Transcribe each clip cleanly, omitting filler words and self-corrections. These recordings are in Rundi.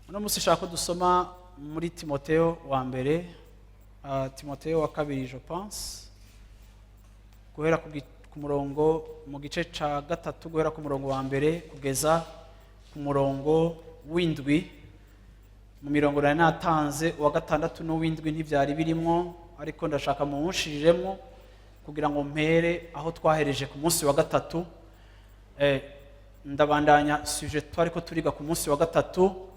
Uno munsi nshaka ko dusoma muri Timoteo wa mbere, Timoteo wa kabiri, je pense, guhera ku murongo, mu gice ca gatatu, guhera ku murongo wa mbere kugeza ku murongo w'indwi. Mu mirongo nari natanze, uwa gatandatu n'uw'indwi ntibyari birimwo, ariko ndashaka muwunshiriremwo kugira ngo mpere aho twahereje ku munsi wa gatatu. Ndabandanya sujet twariko turiga ku munsi wa gatatu,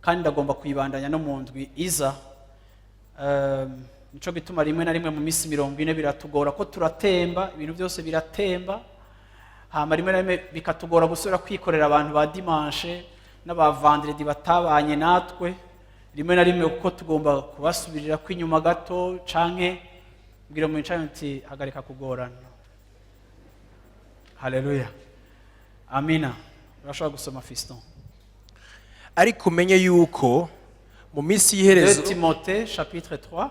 kandi ndagomba kuyibandanya no mu ndwi iza. Nico gituma rimwe na rimwe mu minsi 40 biratugora ko turatemba, ibintu byose biratemba, hama rimwe na rimwe bikatugora gusubira kwikorera abantu ba dimanche n'aba vendredi batabanye natwe rimwe na rimwe, kuko tugomba kubasubirira kw'inyuma gato. Canke mbwira mu wicaye uti: "Hagarika kugorana." Haleluya, amina. Urashobora gusoma, fiston. Ariko umenye yuko mu minsi y'iherezo. 2 Timothée chapitre 3,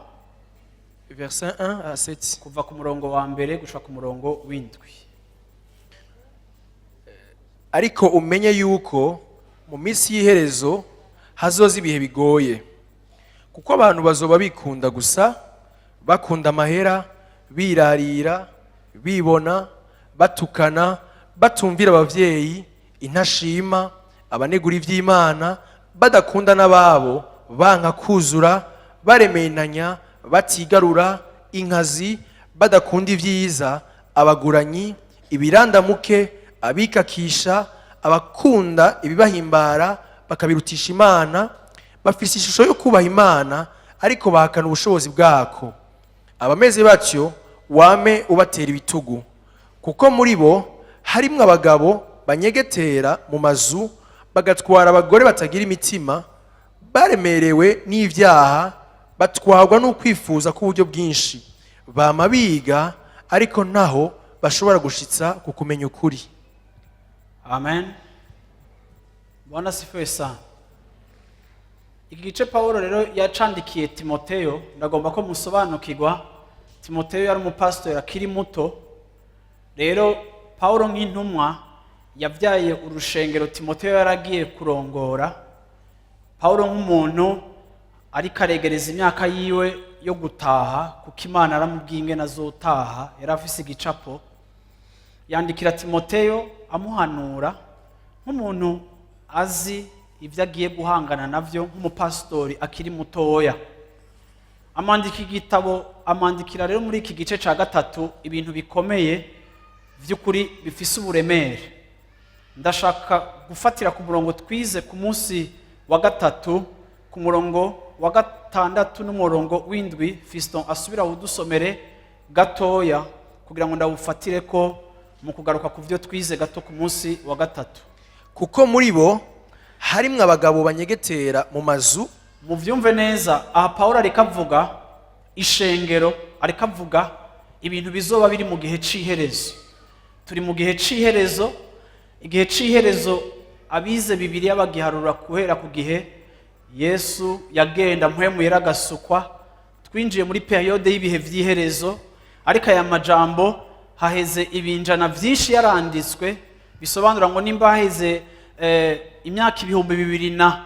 verset 1 à 7. Kuva ku murongo wa mbere gushika ku murongo w'indwi. Ariko umenye yuko mu minsi y'iherezo hazoza ibihe bigoye, kuko abantu bazoba bikunda gusa, bakunda amahera, birarira, bibona, batukana, batumvira abavyeyi, intashima, abanegura ivy'Imana, badakunda n'ababo, banka kuzura, baremenanya, batigarura, inkazi, badakunda ibyiza, abaguranyi, ibirandamuke, abikakisha, abakunda ibibahimbara bakabirutisha Imana, bafise ishusho yo kubaha Imana ariko bahakana ubushobozi bwako. Abameze batyo wame ubatera ibitugu, kuko muri bo harimwo abagabo banyegetera mu mazu, bagatwara abagore batagira imitima, baremerewe n'ibyaha, batwarwa n'ukwifuza k'uburyo bwinshi, bama biga ariko ntaho bashobora gushitsa ku kumenya ukuri. Amen, Bwana asifiwe sana. Iki gice Pawulo rero yacandikiye Timoteyo, ndagomba ko musobanukirwa. Timoteyo yari umupasitori akiri muto. Rero Pawulo nk'intumwa yabyaye urushengero Timoteyo yaragiye kurongora. Pawulo nk'umuntu ariko aregereza imyaka yiwe yo gutaha, kuko Imana aramubwiye ingene azotaha, yari afise igicapo, yandikira Timoteyo amuhanura nk'umuntu azi ibyo agiye guhangana nabyo nk'umupasitori akiri mutoya. Amwandika igitabo, amwandikira rero muri iki gice cya gatatu ibintu bikomeye by'ukuri bifise uburemere. Ndashaka gufatira ku murongo twize ku munsi wa gatatu, ku murongo wa gatandatu n'umurongo w'indwi. Fiston asubira wudusomere gatoya kugira ngo ndawufatire ko mu kugaruka ku byo twize gato ku munsi wa gatatu. Kuko muri bo harimwo abagabo banyegetera mu mazu. Muvyumve neza, aha Pawulo ariko avuga ishengero, ariko avuga ibintu bizoba biri mu gihe c'iherezo. Turi mu gihe c'iherezo. Igihe c'iherezo abize Bibiliya bagiharura guhera ku gihe Yesu yagenda, Mpwemu Yera agasukwa. Twinjiye muri période y'ibihe vy'iherezo, ariko aya majambo haheze ibinjana vyinshi yaranditswe. Bisobanura ngo nimba haheze imyaka 2000 na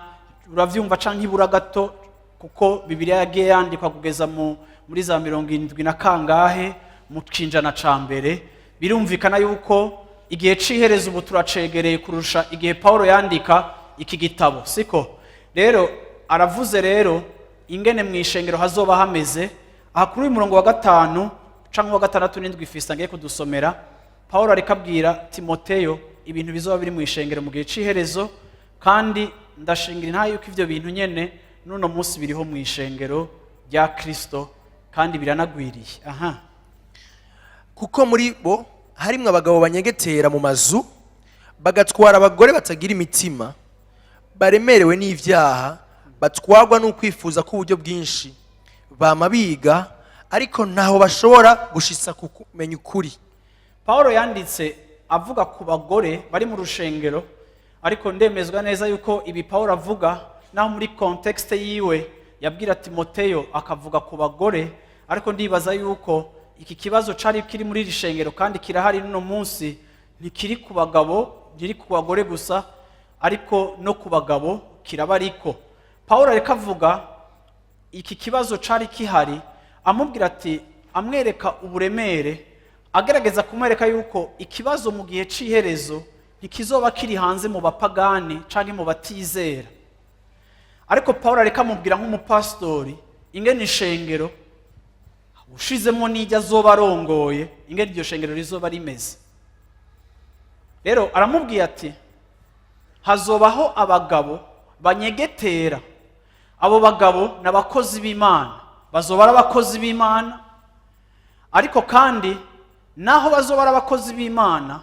uravyumva canke ibura gato, kuko Bibiliya yagiye yandikwa kugeza muri za 70 na kangahe mu cinjana ca mbere, birumvikana yuko igihe c'iherezo ubu turacegereye kurusha igihe Paulo yandika iki gitabo, siko? Rero aravuze rero ingene mu ishengero hazoba hameze. Aha kuri uyu murongo wa gatanu canke wa gatandatu n'indwi Fiston ngiye kudusomera, Paulo ariko abwira Timoteyo ibintu bizoba biri mu ishengero mu gihe c'iherezo, kandi ndashingira intahe yuko ivyo bintu nyene n'uno munsi biriho mu ishengero rya Kristo, kandi biranagwiriye aha. Kuko muri bo Harimwo abagabo banyegetera mu mazu, bagatwara abagore batagira imitima, baremerewe n'ivyaha, batwarwa n'ukwifuza k'uburyo bwinshi, bama biga, ariko ntaho bashobora gushitsa ku kumenya ukuri. Paul yanditse avuga ku bagore bari mu rushengero, ariko ndemezwa neza yuko ibi Paul avuga, naho muri contexte yiwe yabwira Timoteyo akavuga ku bagore, ariko ndibaza yuko iki kibazo cari kiri muri iri shengero kandi kirahari n'uno munsi. Ntikiri ku bagabo, ntiri ku bagore gusa, ariko no ku bagabo kiraba. Ariko Paul ariko avuga iki kibazo cari kihari, amubwira ati, amwereka uburemere, agerageza kumwereka yuko ikibazo mu gihe c'iherezo ntikizoba kiri hanze mu bapagani canke mu batizera. Ariko Paul ariko amubwira nk'umupasitori ingene ishengero, ushizemo n'ijya azoba arongoye, ingene iryo shengero rizoba rimeze. Rero aramubwiye ati hazobaho abagabo banyegetera. Abo bagabo ni abakozi b'Imana, bazoba ari abakozi b'Imana, ariko kandi naho bazoba ari abakozi b'Imana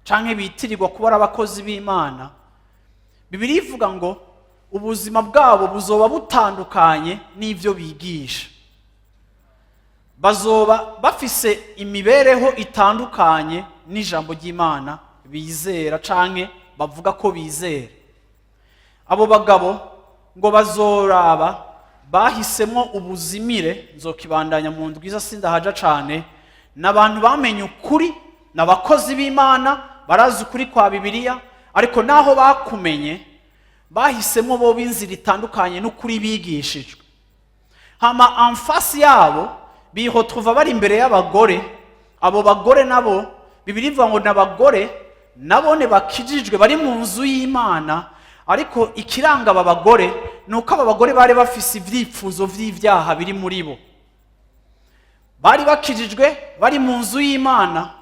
canke bitirirwa kuba ari abakozi b'Imana, Bibiliya ivuga ngo ubuzima bwabo buzoba butandukanye n'ibyo bigisha. Bazoba bafise imibereho itandukanye n'ijambo ry'Imana bizera canke bavuga ko bizera. Abo bagabo ngo bazoraba bahisemo ubuzimire. Nzokibandanya mu ndwiza, sindahaja cane. Ni abantu bamenye ukuri, ni abakozi b'Imana, barazi ukuri kwa Bibiliya, ariko naho bakumenye bahisemo bo b'inzira itandukanye n'ukuri bigishijwe. Hama en face yabo bihotuva bari imbere y'abagore. Abo bagore nabo, Bibiliya ivuga ngo ni abagore nabone bakijijwe, bari mu nzu y'Imana, ariko ikiranga aba bagore ni uko aba bagore bari bafise ibyifuzo vy'ibyaha biri muri bo. Bari bakijijwe, bari mu nzu y'Imana,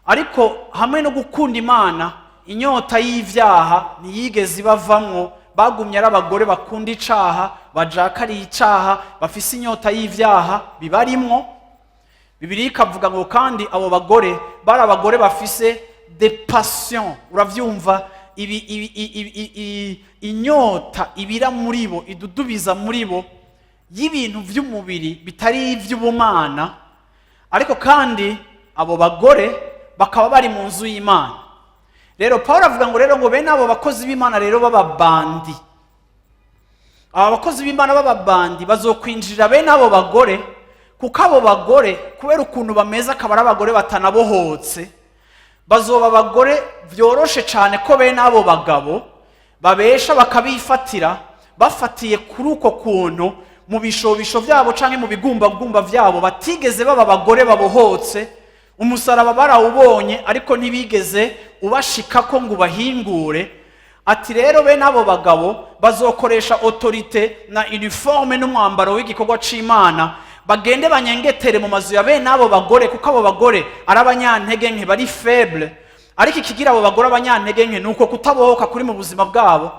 ariko hamwe no gukunda Imana, inyota y'ibyaha ntiyigeze ibavamwo. Bagumye ari abagore bakunda icaha, bajakariye icaha, bafise inyota y'ibyaha bibarimwo. Bibiliya ikavuga ngo kandi abo bagore bari abagore bafise des passions, uravyumva, ibi, ibi, ibi, ibi, inyota ibira muri bo, idudubiza muri bo, y'ibintu vy'umubiri bitari ivy'ubumana. Ariko kandi abo bagore bakaba bari mu nzu y'Imana. Rero Paul avuga ngo rero ngo bene abo bakozi b'Imana rero b'ababandi, aba bakozi b'Imana b'ababandi bazokwinjirira bene abo bagore, kuko abo bagore kubera ukuntu bameze, akaba ari abagore batanabohotse, bazoba abagore byoroshe cyane ko bene abo bagabo babesha bakabifatira, bafatiye kuri uko kuntu mu bishobisho byabo cyangwa mu bigumbagumba byabo batigeze baba abagore babohotse. Umusaraba barawubonye, ariko ntibigeze ubashikako ngo ubahingure. Ati rero bene abo bagabo bazokoresha autorité na uniforme n'umwambaro w'igikorwa c'Imana, bagende banyengetere mu mazu ya bene abo bagore, kuko abo bagore ari abanyantege nke, bari faible. Ariko ikigira abo bagore abanyantege nke ni uko kutabohoka kuri mu buzima bwabo.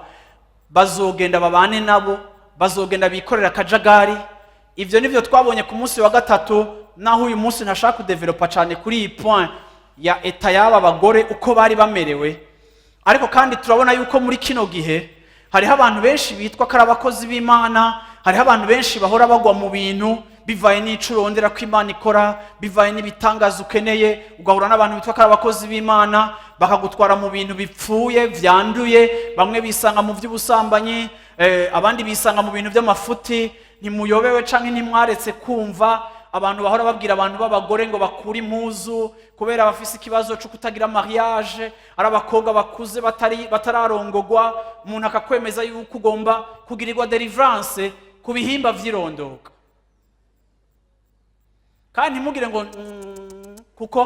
Bazogenda babane nabo, bazogenda bikorera akajagari. Ibyo nibyo twabonye ku munsi wa gatatu, naho uyu munsi ntashaka kudevelopa cyane kuri iyi point ya état y'aba bagore uko bari bamerewe. Ariko kandi turabona yuko muri kino gihe hariho abantu benshi bitwa ko ari abakozi b'Imana, hariho abantu benshi bahora bagwa mu bintu bivaye n'ico urondera ko Imana ikora, bivaye n'ibitangaza ukeneye. Ugahura n'abantu bitwa ko ari abakozi b'Imana, bakagutwara mu bintu bipfuye, vyanduye. Bamwe bisanga mu by'ubusambanyi, abandi bisanga mu bintu by'amafuti. Ntimuyobewe canke ntimwaretse kumva abantu bahora babwira abantu b'abagore ngo bakure impuzu kubera bafise ikibazo cyo kutagira mariage, ari abakobwa bakuze batari batararongogwa. Umuntu akakwemeza yuko ugomba kugirirwa deliverance ku bihimba vy'irondoka. Kandi ntimugire ngo kuko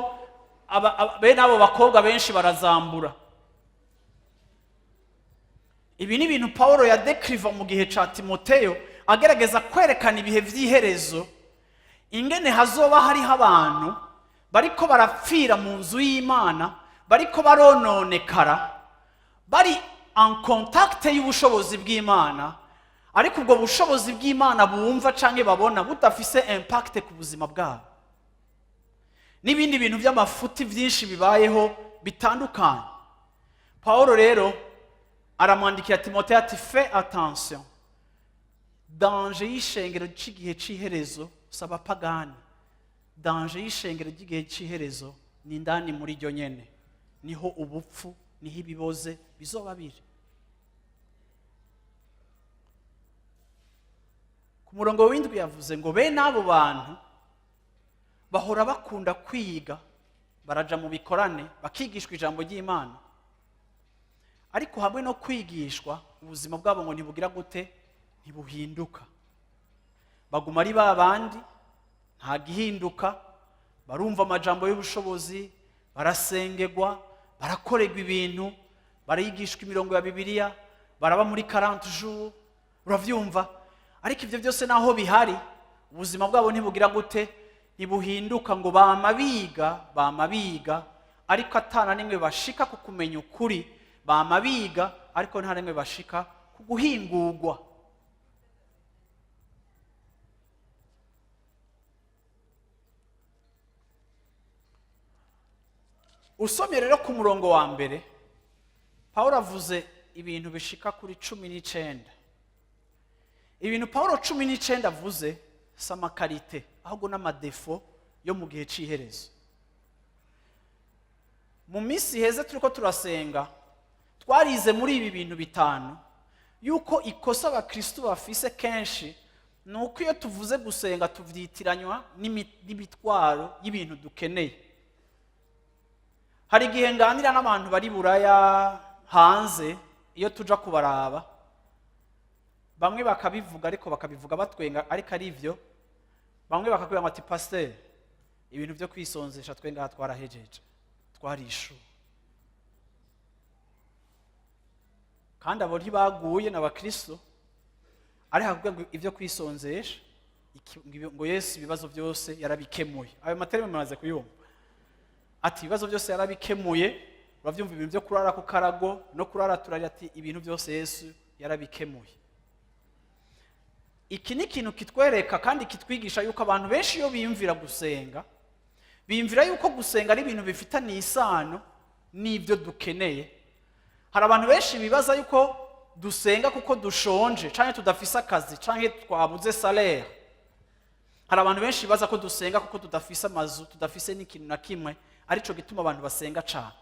bene abo bakobwa benshi barazambura. Ibi ni ibintu Paul yadekriva mu gihe ca Timoteyo, agerageza kwerekana ibihe vy'iherezo, ingene hazoba hariho abantu bariko barapfira mu nzu y'Imana, bariko barononekara, bari en contact y'ubushobozi bw'Imana, ariko ubwo bushobozi bw'Imana bumva canke babona budafise impact ku buzima bwabo. N'ibindi bintu by'amafuti byinshi bibayeho bitandukanye. Paul rero aramwandikira Timoteyo ati: "Fais attention, danger y'ishengero cy'igihe cy'iherezo si abapagani, danger y'ishengero ry'igihe cy'iherezo ni indani muri ryo nyene, niho ubupfu, niho ibiboze bizoba biri." Ku murongo w'indwi yavuze ngo bene abo bantu bahora bakunda kwiga, baraja mu bikorane bakigishwa ijambo ry'Imana, ariko hamwe no kwigishwa ubuzima bwabo ngo ntibugira gute? Ntibuhinduka. Baguma ari ba bandi, nta gihinduka. Barumva amajambo y'ubushobozi, barasengerwa, barakorerwa ibintu, barigishwa imirongo ya Bibiliya, baraba muri 40 jours, uravyumva? Ariko ibyo byose naho bihari, ubuzima bwabo ntibugira gute? Ntibuhinduka. Ngo bama biga, bama biga, ariko atana nimwe bashika ku kumenya ukuri. Bama biga, ariko nta rimwe bashika ku guhingurwa. Usomye rero ku murongo wa mbere, Paul avuze ibintu bishika kuri 19. Ibintu Paul 19 avuze si ama qualités, ahubwo n'ama défauts yo mu gihe cy'iherezo. Mu minsi iheze turiko turasenga, twarize muri ibi bintu bitanu yuko ikosa abakristu bafise kenshi ni uko iyo tuvuze gusenga tuvyitiranywa n'imitwaro y'ibintu dukeneye. Hari igihe nganira n'abantu bari Buraya hanze, iyo tuja kubaraba, bamwe bakabivuga, ariko bakabivuga batwenga, ariko ari ivyo. Bamwe bakakubwira ngo ati: "Pasiteri, ibintu byo kwisonzesha twe ngaha twarahejeje, twarishuwe." Kandi abo ntibaguye, ni abakristo, ariko akakubwira ngo ibyo kwisonzesha ngo Yesu ibibazo byose yarabikemuye. Ayo ma termes mumaze kuyumva, ati ibibazo byose yarabikemuye. Urabyumva, ibintu byo kurara ku karago no kurara turarira, ati ibintu byose Yesu yarabikemuye. Iki ni ikintu kitwereka kandi kitwigisha yuko abantu benshi iyo biyumvira gusenga, biyumvira yuko gusenga ari ibintu bifitaniye isano n'ibyo dukeneye. Hari abantu benshi bibaza yuko dusenga kuko dushonje, cyangwa tudafise akazi, cyangwa twabuze salaire. Hari abantu benshi bibaza ko dusenga kuko tudafise amazu, tudafise n'ikintu na kimwe, arico gituma abantu basenga cyane.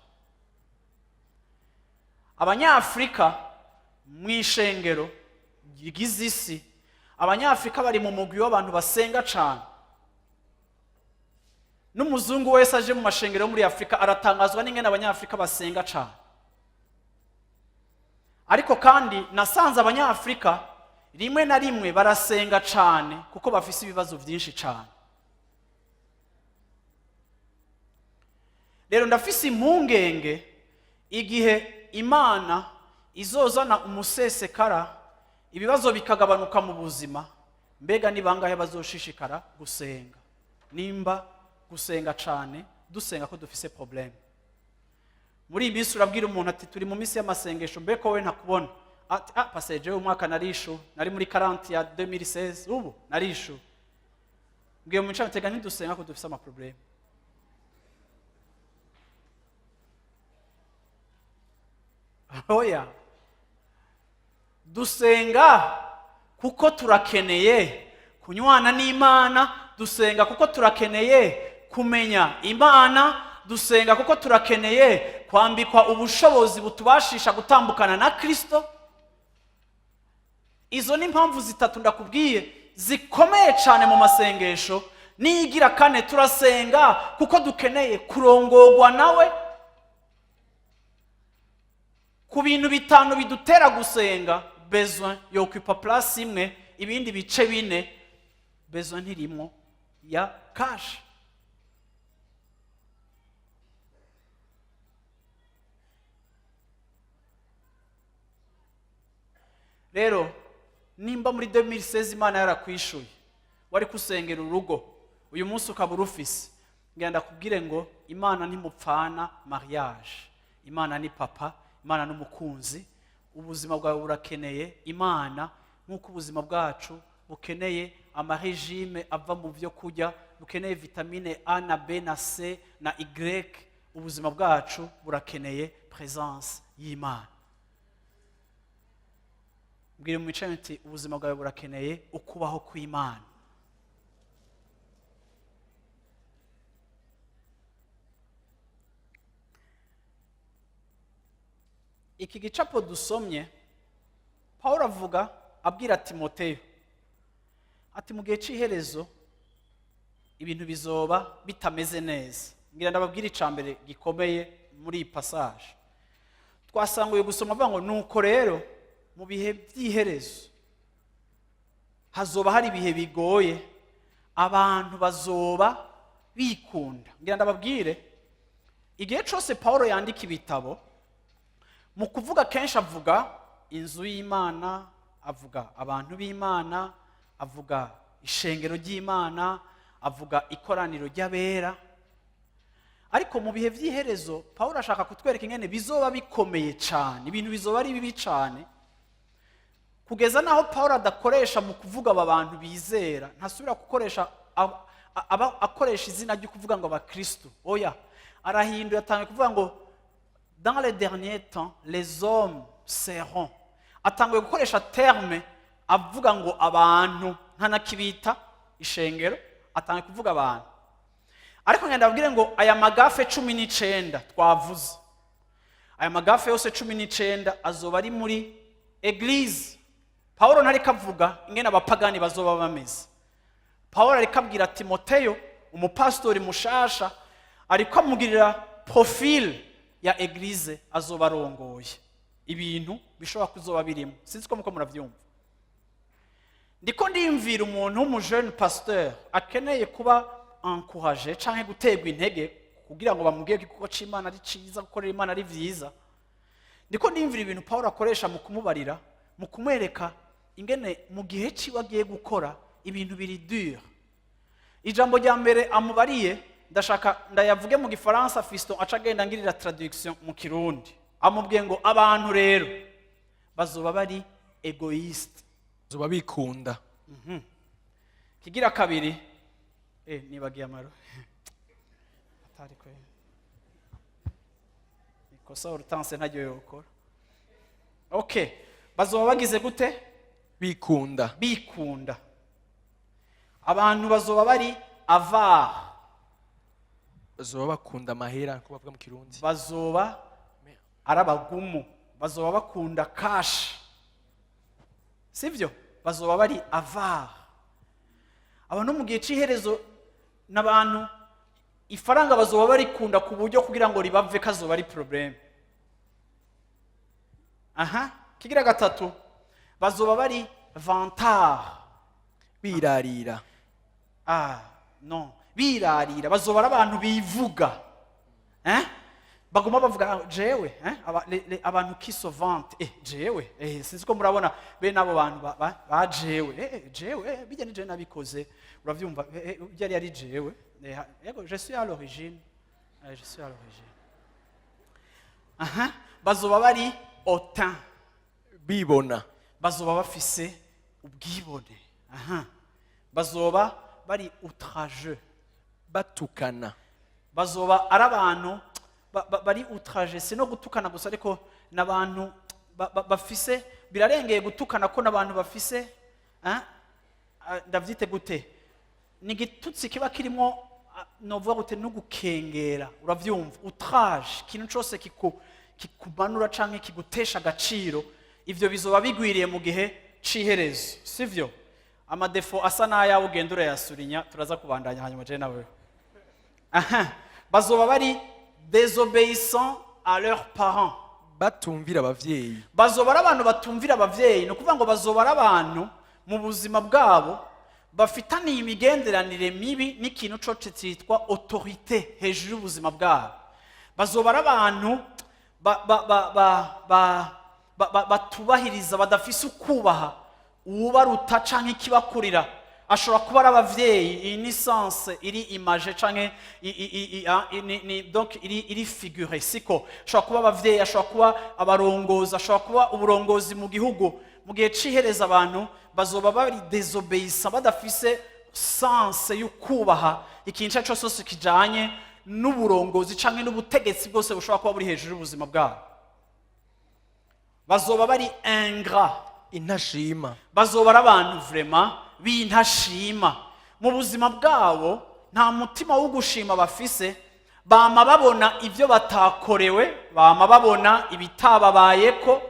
Abanyafurika mu ishengero rigize isi, Abanyafurika bari mu mugwi w'abantu basenga cyane. N'umuzungu wese aje mu mashengero yo muri Afurika aratangazwa n'ingene Abanyafurika basenga cyane. Ariko kandi nasanze Abanyafurika rimwe na rimwe barasenga cyane kuko bafise ibibazo byinshi cyane. Rero ndafise impungenge igihe Imana izozana umusesekara, ibibazo bikagabanuka mu buzima, mbega ni bangahe bazoshishikara gusenga, nimba gusenga cyane dusenga ko dufise problème? Muri iyi minsi urabwira umuntu ati: "Turi mu minsi y'amasengesho, mbeko wowe ntakubona?" Ati: "Ah, pasteur, jewe umwaka narishu, nari muri 40 ya 2016, ubu narishu." Mbwiye mu ncamake, ntidusenga ko dufise ama problèmes. Oya, dusenga kuko turakeneye kunywana n'Imana, dusenga kuko turakeneye kumenya Imana, dusenga kuko turakeneye kwambikwa ubushobozi butubashisha gutambukana na Kristo. Izo ni impamvu zitatu ndakubwiye zikomeye cyane mu masengesho. Niyigira kane, turasenga kuko dukeneye kurongorwa nawe. Ku bintu bitanu bidutera gusenga, besoin yokupa place imwe, ibindi bice bine besoin ntirimo ya cash. Rero nimba muri 2016 Imana yarakwishuye, wari kusengera urugo, uyu munsi ukaba urufise, ngenda kubwire ngo Imana ntimupfana mariage, Imana ni papa, Imana n'umukunzi. Ubuzima bwawe burakeneye Imana nk'uko ubuzima bwacu bukeneye ama régimes ava mu byo kurya. Bukeneye vitamine A na B na C na Y. Ubuzima bwacu burakeneye présence y'Imana. Mbwira mu mico nti ubuzima bwawe burakeneye ukubaho kw'Imana. Iki gicapo dusomye, Paul avuga abwira Timoteyo ati mu gihe cy'iherezo ibintu bizoba bitameze neza. Ngira ndababwira icya mbere gikomeye muri iyi passage twasanguye gusoma, avuga ngo nuko rero mu bihe by'iherezo hazoba hari ibihe bigoye, abantu bazoba bikunda. Ngira ndababwire, igihe cyose Paul yandika ibitabo, mu kuvuga kenshi avuga inzu y'Imana, avuga abantu b'Imana, avuga ishengero ry'Imana, avuga ikoraniro ry'abera. Ariko mu bihe by'iherezo Paul ashaka kutwereka ingene bizoba bikomeye cyane, ibintu bizoba ari bibi cyane, kugeza n'aho Paul adakoresha mu kuvuga aba bantu bizera, ntasubira gukoresha aba akoresha izina ryo kuvuga ngo abakristo. Oya, arahinduye, atanga kuvuga ngo dans les derniers temps les hommes seront, atanguye gukoresha terme avuga ngo abantu, ntanakibita ishengero, atanguye kuvuga abantu. Ariko ngenda abwire ngo aya ma gaffes 19 twavuze, aya ma gaffes yose 19 azoba ari muri église. Paul ntariko avuga ingene abapagani bazoba bameze. Paul ariko abwira Timoteyo, umupasitori mushasha, ariko amugirira profil ya église azoba arongoye, ibintu bishobora kuzoba birimo. Sinzi ko muko murabyumva. Ndiko ndiyumvira umuntu w'umu jeune pasteur akeneye kuba encouragé canke guterwa intege kugira ngo bamubwire ko igikorwa c'Imana ari ciza, gukorera Imana ari vyiza. Ndiko ndiyumvira ibintu Paul akoresha mu kumubarira, mu kumwereka ingene mu gihe ciwe agiye gukora ibintu biri dur. Ijambo rya mbere amubariye, ndashaka ndayavuge mu Gifaransa, Fiston aca agenda ngirira traduction mu Kirundi. Amubwiye ngo abantu rero bazoba bari égoïste. Bazoba bikunda. Kigira kabiri, nibagiye amaro atari kwe ikosa Hortense ntaryo yokora. Okay, bazoba bagize gute? Bikunda. Bikunda. Abantu bazoba bari avare. Bazoba bakunda amahera, ko bavuga mu Kirundi. Bazoba ari abagumu, bazoba bakunda cash, sibyo? Bazoba bari avare. Abantu mu gihe cy'iherezo n'abantu ifaranga bazoba barikunda ku buryo kugira ngo ribave kazoba ari problème. Aha, kigira gatatu, bazoba bari vantard. Birarira. Ah non, birarira, bazoba ari abantu bivuga, eh? Baguma bavuga: "Ah, jewe, eh? Abantu qui se vantent, jewe, sinzi ko murabona bene abo bantu ba jewe, jewe, bijya ni jewe nabikoze, uravyumva, bijya ari jewe, yego, je suis à l'origine, je suis à l'origine." Aha, bazoba bari hautain. Bibona. Bazoba bafise ubwibone. Aha, bazoba bari outrageux. Batukana. Bazoba ari abantu bari outragé. Si no gutukana gusa, ariko n'abantu bafise, birarengeye gutukana, ko n'abantu bafise, ah, ndavyite gute, ni igitutsi kiba kirimo, novuga gute, no gukengera, uravyumva? Outrage, ikintu cose kikumanura canke kigutesha agaciro. Ivyo bizoba bigwiriye mu gihe c'iherezo, sivyo? Ama défauts asa n'ayawe ugenda urayasurinya. Turaza kubandanya hanyuma je nawe. Aha, bazoba bari désobéissants à leurs parents. Batumvira abavyeyi. Bazoba ari abantu batumvira abavyeyi. Ni ukuvuga ngo bazoba ari abantu mu buzima bwabo bafitaniye imigenderanire mibi n'ikintu cose cyitwa autorité hejuru y'ubuzima bwabo. Bazoba ari abantu batubahiriza, badafise ukubaha uwubaruta canke ikibakurira. Ashobora kuba ari abavyeyi. Iyi ni sens iri imagé canke donc iri figuré, siko? Ashobora kuba abavyeyi, ashobora kuba abarongozi, ashobora kuba uburongozi mu gihugu. Mu gihe cihereza abantu bazoba bari désobéissant, badafise Sens yo kubaha ikintu icyo ari cyo cyose kijanye n'uburongozi canke n'ubutegetsi bwose bushobora kuba buri hejuru y'ubuzima bwabo. Bazoba bari ingrat. Intashima. Bazoba ari abantu vraiment b'intashima mu buzima bwabo. Nta mutima wo gushima bafise. Bama babona ibyo batakorewe, bama babona ibitababayeko,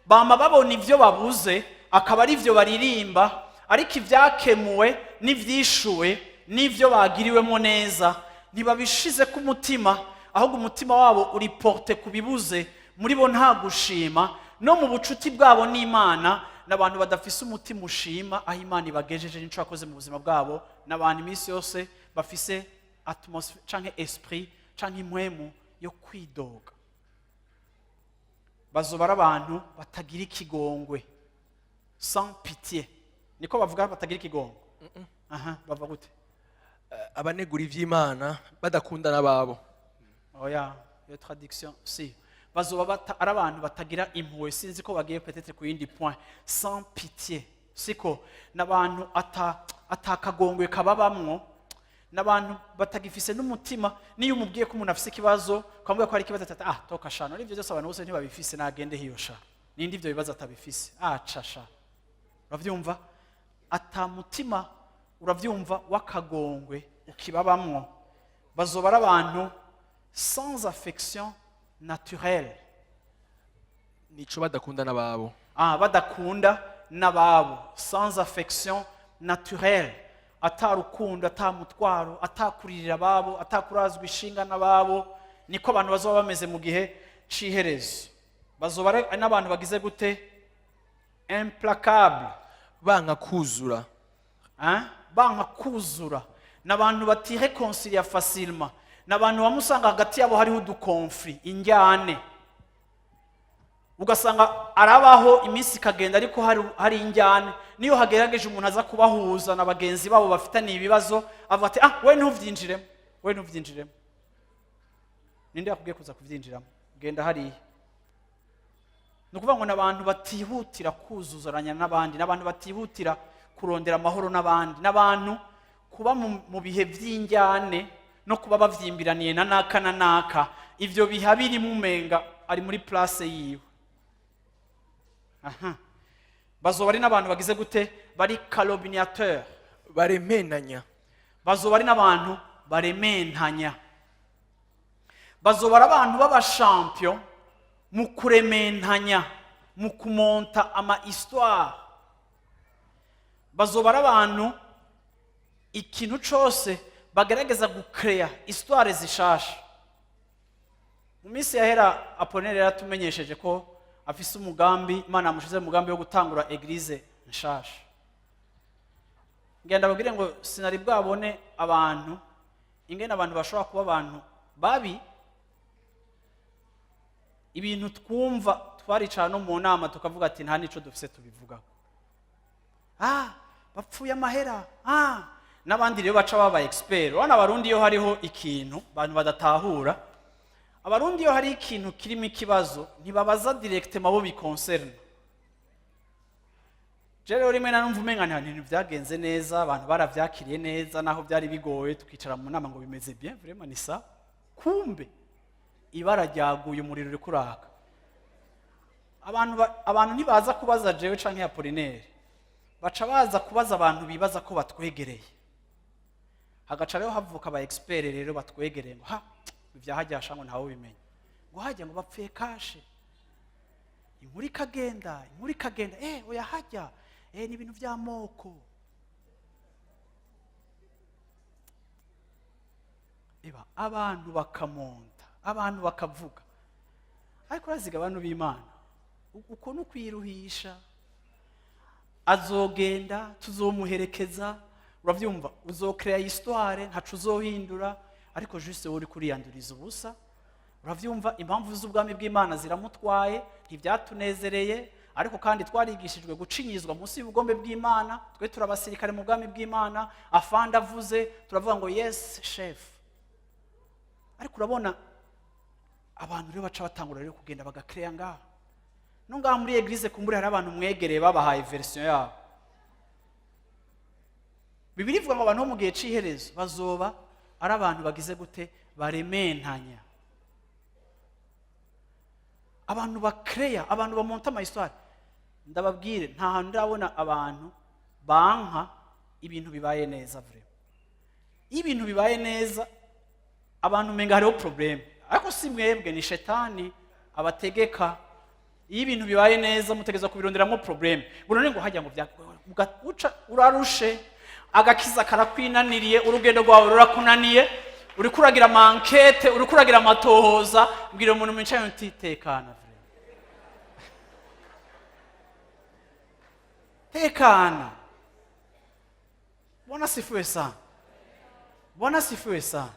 bama babona ibyo babuze, akaba ari byo baririmba. Ariko ibyakemuwe n'ibyishuwe n'ibyo bagiriwemo neza ntibabishize ku mutima, ahubwo umutima wabo uri porté ku bibuze. Muri bo nta gushima. No mu bucuti bwabo n'Imana, n'abantu badafise umutima ushima aho Imana ibagejeje n'icyo yakoze mu buzima bwabo. N'abantu iminsi yose bafise atmosphère canke esprit canke impwemu yo kwidoga. Bazoba ari abantu batagira ikigongwe, sans pitié. Niko bavuga, batagira ikigongwe. Aha bava gute? Abanegura iby'Imana, badakunda n'ababo. Oya, iyo traduction si. Bazoba ari abantu batagira impuhwe. Sinzi ko bagiye peut-être ku yindi point. Sans pitié, siko? N'abantu ata atakagongwe kababamwo, n'abantu batagifise n'umutima. Niyo umubwiye ko umuntu afise ikibazo, ukamubwira ko hari ikibazo, ati: "Ah, toka sha, none ibyo byose abantu bose ntibabifise? Nagende hiyo sha, ninde ibyo bibazo atabifise? Ah, ca sha." Uravyumva? Ata mutima, uravyumva, w'akagongwe ukibabamwo. Bazoba ari abantu sans affection naturelle. Nico, badakunda n'ababo. Ah, badakunda n'ababo, sans affection naturelle, ata rukundo, ata mutwaro, atakuririra ababo, atakurazwa ishinga n'ababo. Niko abantu bazoba bameze mu gihe c'iherezo. Bazoba ari n'abantu bagize gute? Implacable. Banka kuzura. Hein? Banka kuzura. Ni abantu batiréconcilia facilement. Ni abantu bamwe usanga hagati yabo hariho uduconflits, injyane. Ugasanga arabaho, iminsi ikagenda, ariko hari injyane. Niyo hagerageje umuntu aza kubahuza na bagenzi babo bafitaniye ibibazo, avuga ati: "Ah, we ntuvyinjiremo, we ntuvyinjiremo. Ninde yakubwiye kuza kuvyinjiramo? Genda hariya." Ni ukuvuga ngo ni abantu batihutira kuzuzanya n'abandi, ni abantu batihutira kurondera amahoro n'abandi, n'abantu kuba mu bihe by'injyane no kuba bavyimbiraniye na naka na naka, ivyo biha birimo umenga ari muri place yiwe. Aha bazoba ari n'abantu bagize gute? Bari calomniateur. Baremenanya. Bazoba ari n'abantu barementanya. Bazoba ari abantu b'abachampion mu kurementanya, mu kumonta ama histoire. Bazoba ari abantu ikintu cose bagerageza gucréa histoire zishasha. Mu minsi yahera, Apolinere yaratumenyesheje ko afise umugambi, Imana yamushize mu mugambi wo gutangura église nshasha. Ngenda babwire ngo sinari bwabone abantu, ingene abantu bashobora kuba abantu babi. Ibintu twumva, twaricara no mu nama tukavuga ati: "Nta nico dufise tubivugaho." Ah, bapfuye amahera. Ah, n'abandi rero baca baba expert. Urabona Abarundi, iyo hariho ikintu abantu badatahura, Abarundi iyo hari ikintu kirimo ikibazo ntibabaza directement abo biconcerne. Je rero rimwe na numva umenga nta bintu byagenze neza, abantu baravyakiriye neza naho byari bigoye. Tukicara mu nama ngo bimeze bien, vraiment ni ça. Kumbe ibara ryaguye, umuriro uri kuraka. Abantu ntibaza kubaza jewe canke Apolinere, baca baza kubaza abantu bibaza ko batwegereye. Hagaca rero havuka aba expert rero batwegereye ngo: "Ha, ivyahajyasha ngo ntawe ubimenya, ngo hajya ngo bapfuye cash." Inkuru ikagenda, inkuru ikagenda: "Eh, oya, hajya, eh, ni ibintu by'amoko." Eba abantu bakamonta, abantu bakavuga. Ariko uraziga, abantu b'Imana, uko ni ukwiruhisha. Azogenda, tuzomuherekeza. Urabyumva? Uzocréa histoire, ntaco uzohindura, ariko juste wowe uri kuriyanduriza ubusa. Urabyumva? Impamvu z'ubwami bw'Imana ziramutwaye. Ntibyatunezereye, ariko kandi twarigishijwe gucinyizwa munsi y'ubugombe bw'Imana. Twe turi abasirikare mu bwami bw'Imana. Afande avuze, turavuga ngo: "Yes, chef." Ariko urabona abantu rero baca batangura rero kugenda bagacréa ngaha no ngaha muri église. Kumbure hari abantu mwegereye babahaye version yabo. Bibiliya ivuga ngo abantu bo mu gihe c'iherezo bazoba ari abantu bagize gute? Barementanya, abantu bakereya, abantu bamonta ama histoires. Ndababwire, nta hantu ndabona abantu banka ibintu bibaye neza. Vraiment, iyo ibintu bibaye neza, abantu umenga hariho problème. Ariko si mwebwe, ni shetani abategeka. Iyo ibintu bibaye neza, mutegeza kubironderamo problème. Ngo none ngo hajya ngo bya uca urarushe, agakiza karakwinaniriye, urugendo rwawe rurakunaniye, uriko uragira ama enquêtes, uriko uragira amatohoza. Mbwira umuntu mwicaye uti: "Tekana, vraiment, tekana." Bwana sifiwe sana, Bwana sifiwe sana.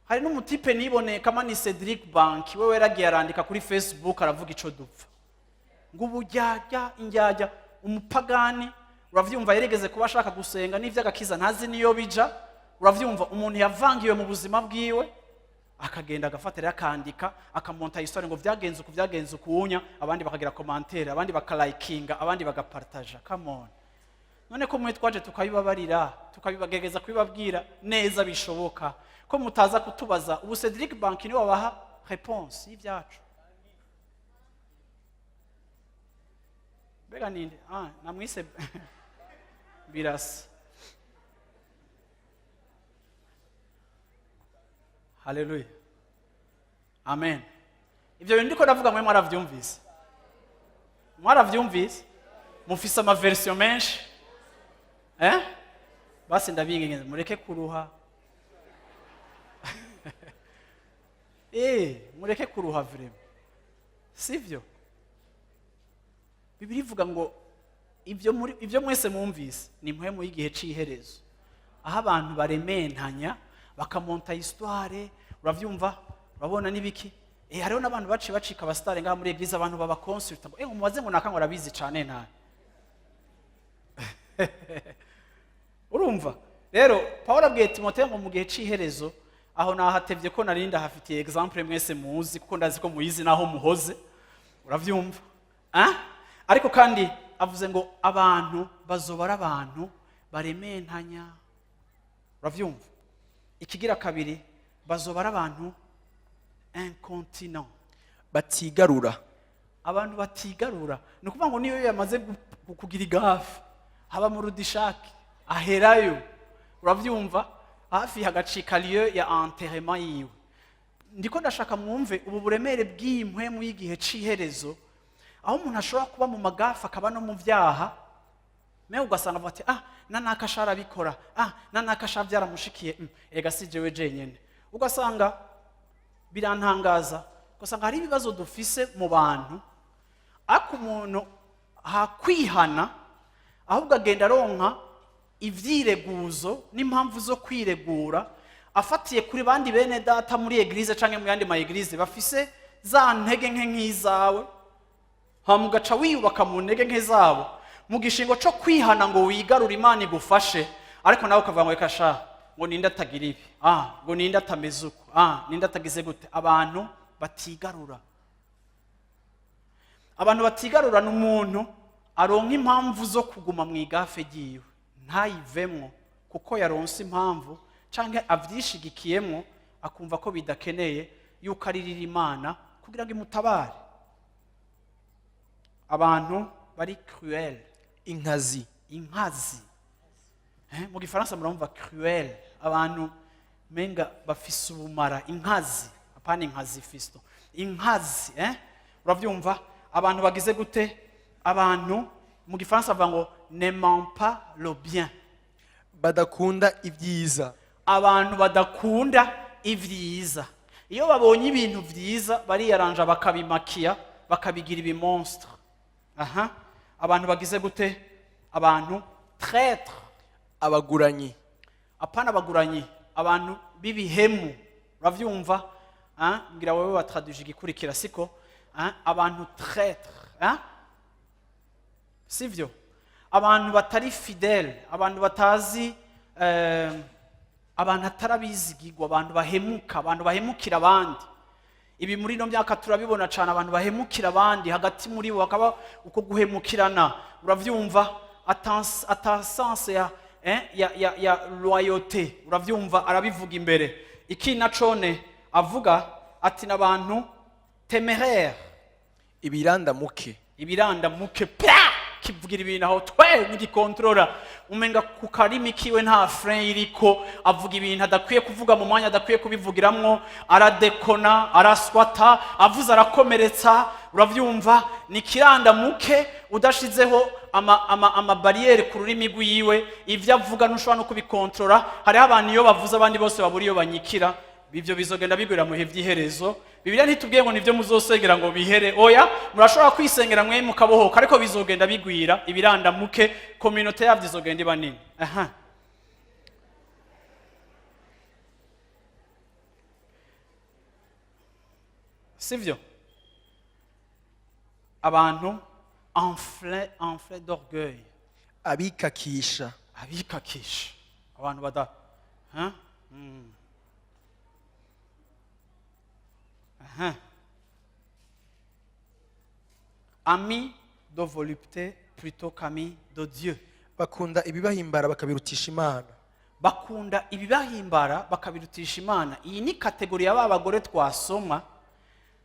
Hari n'umu type niboneye kama ni Cedric Bank, wewe yaragiye arandika kuri Facebook, aravuga ico dupfa, ngo uburyarya, indyarya, umupagani. Uravyumva, yarigeze kuba ashaka gusenga n'ivy'agakiza ntazi niyo bija. Uravyumva, umuntu yavangiwe mu buzima bwiwe, akagenda agafata rero akandika, akamonta histoire ngo vyagenze uku, vyagenze ukunya, abandi bakagira commentaire, abandi bakalayikinga, abandi bagapartaja. Come on, none ko mwe twaje tukabibabarira, tukabibagerageza kubibabwira neza bishoboka, ko mutaza kutubaza? Ubu Cedric Bank niwe wabaha réponse y'ibyacu. Mbega ninde? Ah, namwise birasa. Haleluya, amen. Ibyo bintu ndiko ndavuga, mwe mwaravyumvise, mwaravyumvise, mufise ama versions menshi, eh? Basi ndabinginze mureke kuruha, mureke kuruha vraiment, sivyo? Bibiliya ivuga ngo ibyo muri ibyo mwese mwumvise ni impwemu y'igihe c'iherezo, aho abantu barementanya, bakamonta histoire. Uravyumva, urabona n'ibiki? Hariho n'abantu baciye bacika aba stars ngaha muri église, abantu baba consulta ngo mubaze ngo naka ngo arabizi cane nabi. Urumva rero, Paul abwiye Timoteyo ngo mu gihe c'iherezo, aho nahatevye ko nari ndahafitiye exemple mwese muzi, kuko ndazi ko muyizi naho muhoze. Uravyumva, ah? Ariko kandi avuze ngo abantu bazoba ari abantu barementanya. Uravyumva? Ikigira kabiri, bazoba ari abantu incontinent. Batigarura. Abantu batigarura, ni ukuvuga ngo niyo yamaze kugira i gaffe, haba mu rudishaki, aherayo. Uravyumva, hafi hagacika lieu ya enterrement yiwe. Ndiko ndashaka mwumve ubu buremere bw'iyi mpwemu y'igihe c'iherezo, aho umuntu ashobora kuba mu ma gaffes, akaba no mu vyaha, mewe ugasanga avuga ati: "Ah, na naka sha arabikora, ah, na naka sha byaramushikiye, ega si jewe jenyene." Ugasanga birantangaza, ugasanga hari ibibazo dufise mu bantu, ariko umuntu hakwihana, ahubwo agenda aronka ivyireguzo n'impamvu zo kwiregura, afatiye kuri bandi bene data muri église canke mu yandi ma églises bafise za ntege nke nk'izawe, hama ugaca wiyubaka mu ntege nke zabo mu gishingo co kwihana ngo wigarure, Imana igufashe. Ariko nawe ukavuga ngo: "Reka sha, ngo ninde atagira ibi? Ah, ngo ninde atameze uko? Ah, ninde atagize gute?" Abantu batigarura, abantu batigarura ni umuntu aronka impamvu zo kuguma mu i gaffe ryiwe, ntayivemwo kuko yaronse impamvu canke avyishigikiyemwo, akumva ko bidakeneye yuko aririra Imana kugira ngo imutabare. Abantu bari cruel. Inkazi. Inkazi. Mu gifaransa muramumva cruel, abantu menga bafise ubumara, inkazi, apana inkazi fisto, inkazi, eh? Uravyumva, abantu bagize gute? Abantu mu gifaransa bavuga ngo n'aiment pas le bien. Badakunda ibyiza. Abantu badakunda ibyiza, iyo babonye ibintu byiza bariyaranja, bakabimakiya, bakabigira ibi monstres. Aha, abantu bagize gute? Abantu traître. Abaguranyi. Apana abaguranyi, abantu b'ibihemu. Uravyumva? Ah, ngira wewe watraduje igikurikira, siko? Ah, abantu traître, ah? Sivyo? Abantu batari fidèle, abantu batazi, abantu atarabizigirwa, abantu bahemuka, abantu bahemukira abandi. Ibi muri ino myaka turabibona cyane, abantu bahemukira abandi, hagati muri bo bakaba uko guhemukirana. Uravyumva? ata sens ya, ya loyauté. Uravyumva, arabivuga imbere. Iki nacone avuga ati n'abantu téméraire, ibirandamuke, ibiranda muke pya, kivugira ibintu aho twe n'igikontorora, umenga ku karimi kiwe nta frein iriko. Avuga ibintu adakwiye kuvuga mu mwanya adakwiye kubivugiramwo, aradekona, araswata, avuze arakomeretsa. Uravyumva, ni kiranda muke. Udashizeho ama barrières ku rurimi rwiwe, ivyo avuga ntushobora no kubikontorora. Hariho abantu iyo bavuze abandi bose babura iyo banyikira. Ibyo bizogenda bigwira mu bihe by'iherezo. Bibiliya ntitubwiye ngo nibyo muzosengera ngo bihere. Oya, murashobora kwisengera mwe mukabohoka, ariko bizogenda bigwira. Ibirandamuke, communauté yabyo izogenda iba nini. Aha, sivyo? Abantu enflé d'orgueil, abikakisha, abikakisha, abantu bada, hein? Aha. Amis de volupté plutôt qu'amis de Dieu. Bakunda ibibahimbara bakabirutisha Imana. Bakunda ibibahimbara bakabirutisha Imana. Iyi ni catégorie ya ba bagore twasoma.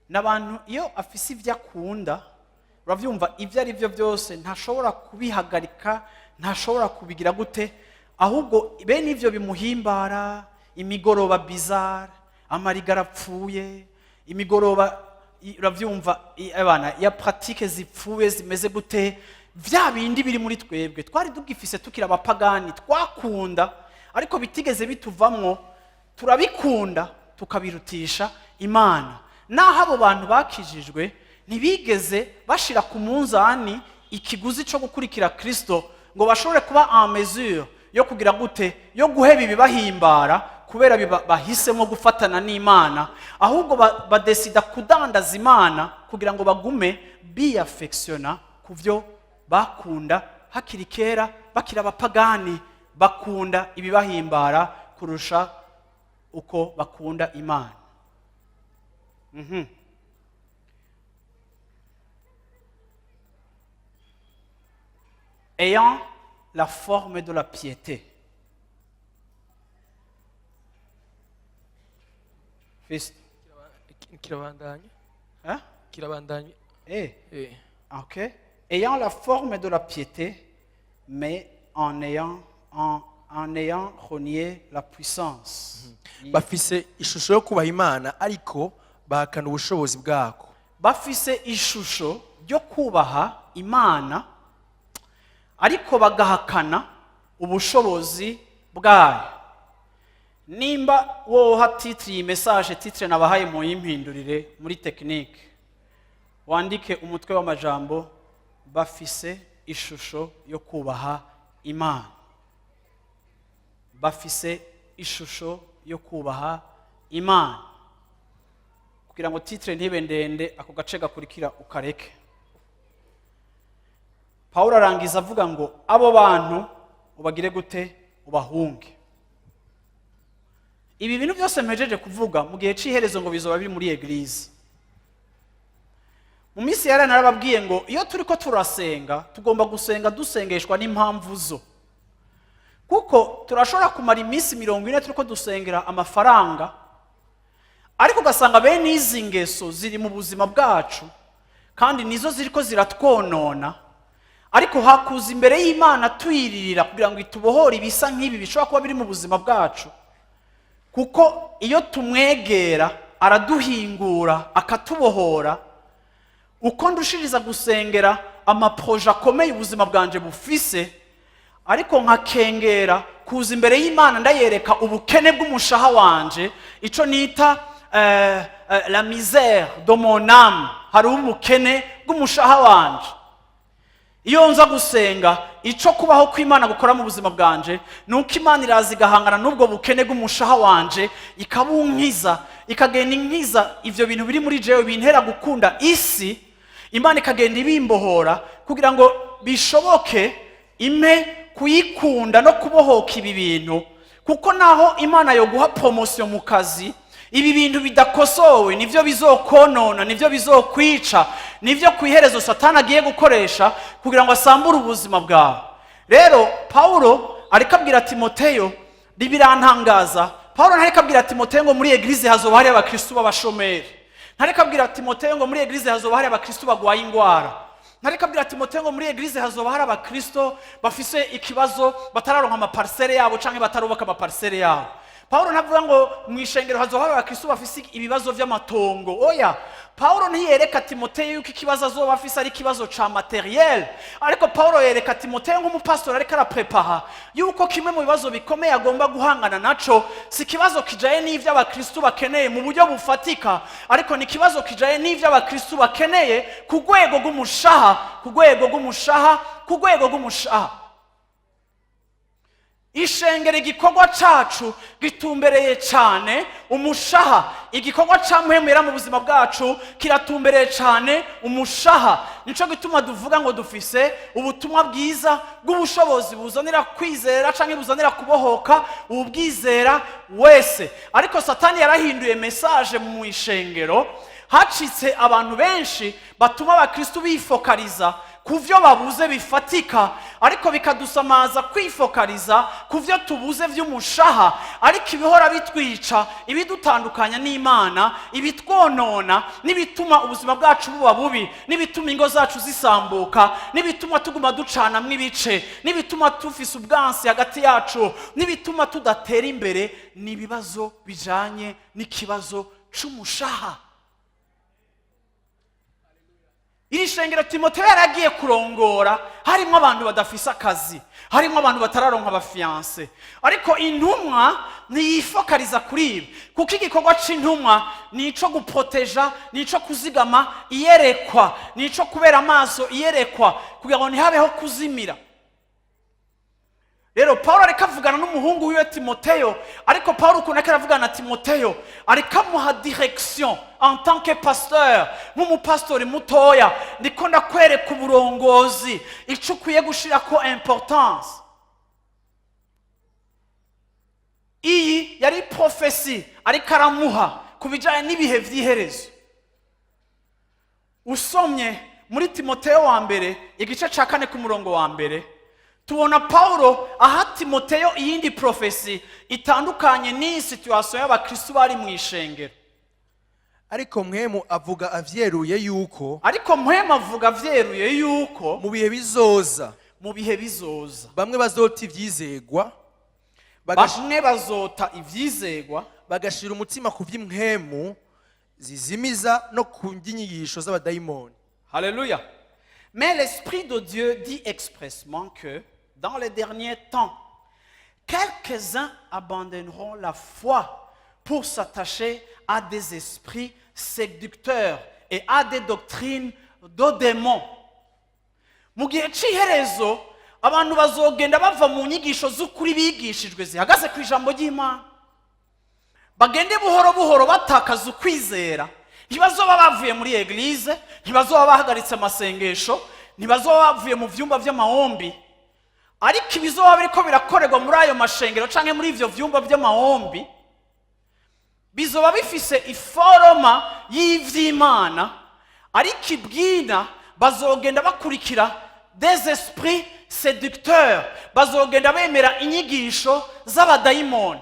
N'abantu iyo afise ibyo akunda, urabyumva, ibyo ari byo byose ntashobora kubihagarika, ntashobora kubigira gute. Ahubwo bene ibyo bimuhimbara, imigoroba bizarre, amarigara apfuye, imigoroba urabyumva, abana ya pratiques zipfuye zimeze gute, bya bindi biri muri twebwe twari tugifise tukiri abapagani, twakunda ariko bitigeze bituvamwo, turabikunda tukabirutisha Imana. Naho abo bantu bakijijwe ntibigeze bashira ku munzani ikiguzi cyo gukurikira Kristo ngo bashobore kuba en mesure yo kugira gute, yo guheba ibibahimbara kubera bahisemo gufatana n'Imana. Ahubwo badesida kudandaza Imana kugira ngo bagume biyafekisiona ku byo bakunda hakiri kera bakiri abapagani. Bakunda ibibahimbara kurusha uko bakunda Imana. Ayant la forme de la piété. Fils, Kirabandanya. Hein? Kirabandanya. Eh, Eh. ok. Ayant la forme de la piété, mais en ayant renié la puissance. Bafise ishusho yo kubaha Imana ariko bahakana ubushobozi bwako. Bafise ishusho ryo kubaha Imana ariko bagahakana ubushobozi bwayo. Nimba woha titre iyi message, titre nabahaye mu yimpindurire muri technique, wandike umutwe w'amajambo: bafise ishusho yo kubaha Imana. Bafise ishusho yo kubaha Imana. Kugira ngo titre ntibe ndende, ako gace gakurikira ukareke. Pawulo arangiza avuga ngo abo bantu ubagire gute? Ubahunge. Ibi bintu byose mpejeje kuvuga, mu gihe cy'iherezo ngo bizoba biri muri église. Mu minsi yari narababwiye ngo iyo turi ko turasenga, tugomba gusenga dusengeshwa n'impamvu zo, kuko turashobora kumara iminsi 40 turi ko dusengera amafaranga, ariko ugasanga bene izi ngeso ziri mu buzima bwacu kandi nizo ziri ko ziratwonona. Ariko hakuza imbere y'Imana tuyiririra kugira ngo itubohore ibisa nk'ibi bishobora kuba biri mu buzima bwacu, kuko iyo tumwegera araduhingura akatubohora. Uko ndushiriza gusengera ama projets akomeye ubuzima bwanje bufise, ariko nkakengera kuza imbere y'Imana ndayereka ubukene bw'umushaha wanje, ico nita la misère de mon âme, hariho ubukene bw'umushaha wanje. Iyo nza gusenga, ico kubaho kw'Imana gukora mu buzima bwanje ni uko Imana iraza igahangana n'ubwo bukene bw'umushaha wanje, ikabunkiza, ikagenda inkiza ivyo bintu biri muri jewe bintera gukunda isi. Imana ikagenda ibimbohora kugira ngo bishoboke impe kuyikunda no kubohoka ibi bintu. Kuko naho Imana yo guha promotion mu kazi, ibi bintu bidakosowe nivyo bizokonona, nivyo bizokwica, nivyo ku iherezo Satani agiye gukoresha kugira ngo asambure ubuzima bwawe. Rero Pawulo ariko abwira Timoteyo, birantangaza, Pawulo ntariko abwira Timoteyo ngo muri église hazoba hari abakristu b'abashomeri, ntariko abwira Timoteyo ngo muri église hazoba hari abakristu bagwaye ingwara, ntariko abwira Timoteyo ngo muri église hazoba hari abakristo bafise ikibazo, batararonka ama parcelles yabo canke batarubaka ama parcelles yabo. Pawulo ntavuga ngo mu ishengero hazoba hari abakristo bafise ibibazo vy'amatongo. Oya, Pawulo ntiyereka Timoteyo yuko ikibazo azoba afise ari ikibazo ca matériel, ariko Pawulo yereka Timoteyo nk'umupasitori ariko araprepara yuko kimwe mu bibazo bikomeye agomba guhangana naco si ikibazo kijaye n'ivyo abakristo bakeneye mu buryo bufatika, ariko ni ikibazo kijaye n'ivyo abakristo bakeneye ku rwego rw'umushaha, ku rwego rw'umushaha, ku rwego rw'umushaha. Ishengero, igikorwa cacu gitumbereye cyane umushaha. Igikorwa ca Mpwemu Yera mu buzima bwacu kiratumbereye cyane umushaha. Nico gituma duvuga ngo dufise ubutumwa bwiza bw'ubushobozi buzanira kwizera canke buzanira kubohoka ubwizera wese. Ariko Satani yarahinduye message mu ishengero. Hacitse abantu benshi batuma abakristu bifokaliza ku byo babuze bifatika, ariko bikadusamaza kwifokaliza ku byo tubuze by'umushaha. Ariko ibihora bitwica, ibidutandukanya n'Imana, ibitwonona n'ibituma ubuzima bwacu buba bubi, n'ibituma ingo zacu zisambuka, n'ibituma tuguma ducanamwo ibice, n'ibituma tufise ubwansi hagati yacu, n'ibituma tudatera imbere, ni ibibazo bijanye n'ikibazo c'umushaha. Iri shengero Timoteyo yaragiye kurongora harimo abantu badafise akazi, harimo abantu batararonka aba fiancés, ariko intumwa ntiyifokaliza kuri ibi, kuko igikorwa c'intumwa ni ico guproteja, ni ico kuzigama iyerekwa, ni ico kubera amaso iyerekwa kugira ngo ntihabeho kuzimira. Rero Paul ariko avugana n'umuhungu wiwe Timoteyo, ariko Paul ukuntu ariko aravugana na Timoteyo, ariko amuha direction en tant que pasteur. Nk'umupastori mutoya, ndiko ndakwereka uburongozi, ico ukwiye gushirako importance. Iyi yari prophétie ariko aramuha ku bijanye n'ibihe vy'iherezo. Usomye muri Timoteyo wa mbere igice ca 4 ku murongo wa 1, tubona Paulo aha Timoteyo iyindi prophétie itandukanye n'iyi situation y'abakristu bari mu ishengero. Ariko Mpwemu avuga avyeruye yuko Ariko Mpwemu avuga avyeruye yuko mu bihe bizoza mu bihe bizoza bamwe bazota ivyizegwa bamwe bazota ivyizegwa bagashira umutima ku vy'impwemu zizimiza no ku by'inyigisho z'abadayimoni. Alléluia. Mais l'Esprit de Dieu dit expressement que dans les derniers temps, quelques-uns abandonneront la foi pour s'attacher à des esprits séducteurs et à des doctrines de démons. Mu gihe cy'iherezo abantu bazogenda bava mu nyigisho z'ukuri bigishijwe zihagaze ku ijambo ry'Imana, bagende buhoro buhoro batakaza ukwizera. Ntibazoba bavuye muri église, ntibazoba bahagaritse amasengesho, ntibazoba bavuye mu vyumba vy'amahombi, ariko ibizoba biriko birakorerwa muri ayo mashengero canke muri ivyo vyumba vy'amahombi bizoba bifise i forme y'ivy'Imana, ariko ibwina bazogenda bakurikira des esprits séducteurs, bazogenda bemera inyigisho z'abadayimoni.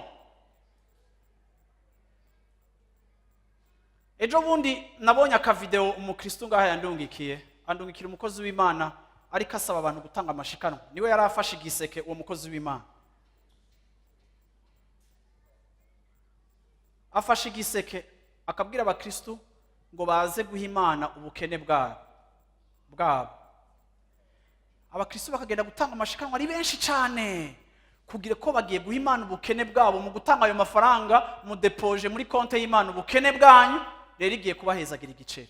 Ejo bundi nabonye akavideo umukristo ngaha yandungikiye, andungikira umukozi w'Imana ariko asaba abantu gutanga amashikanwa. Niwe yari afashe igiseke uwo mukozi w'Imana afashe igiseke, akabwira abakristo ngo baze guha Imana ubukene bwabo. Abakristo bakagenda gutanga amashikanwa ari benshi cyane, kugira ko bagiye guha Imana ubukene bwabo. Mu gutanga ayo mafaranga, mudepoje muri konte y'Imana ubukene bwanyu, rero igiye kubahezagira igiceri.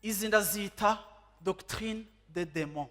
Izi ndazita doctrine de démon,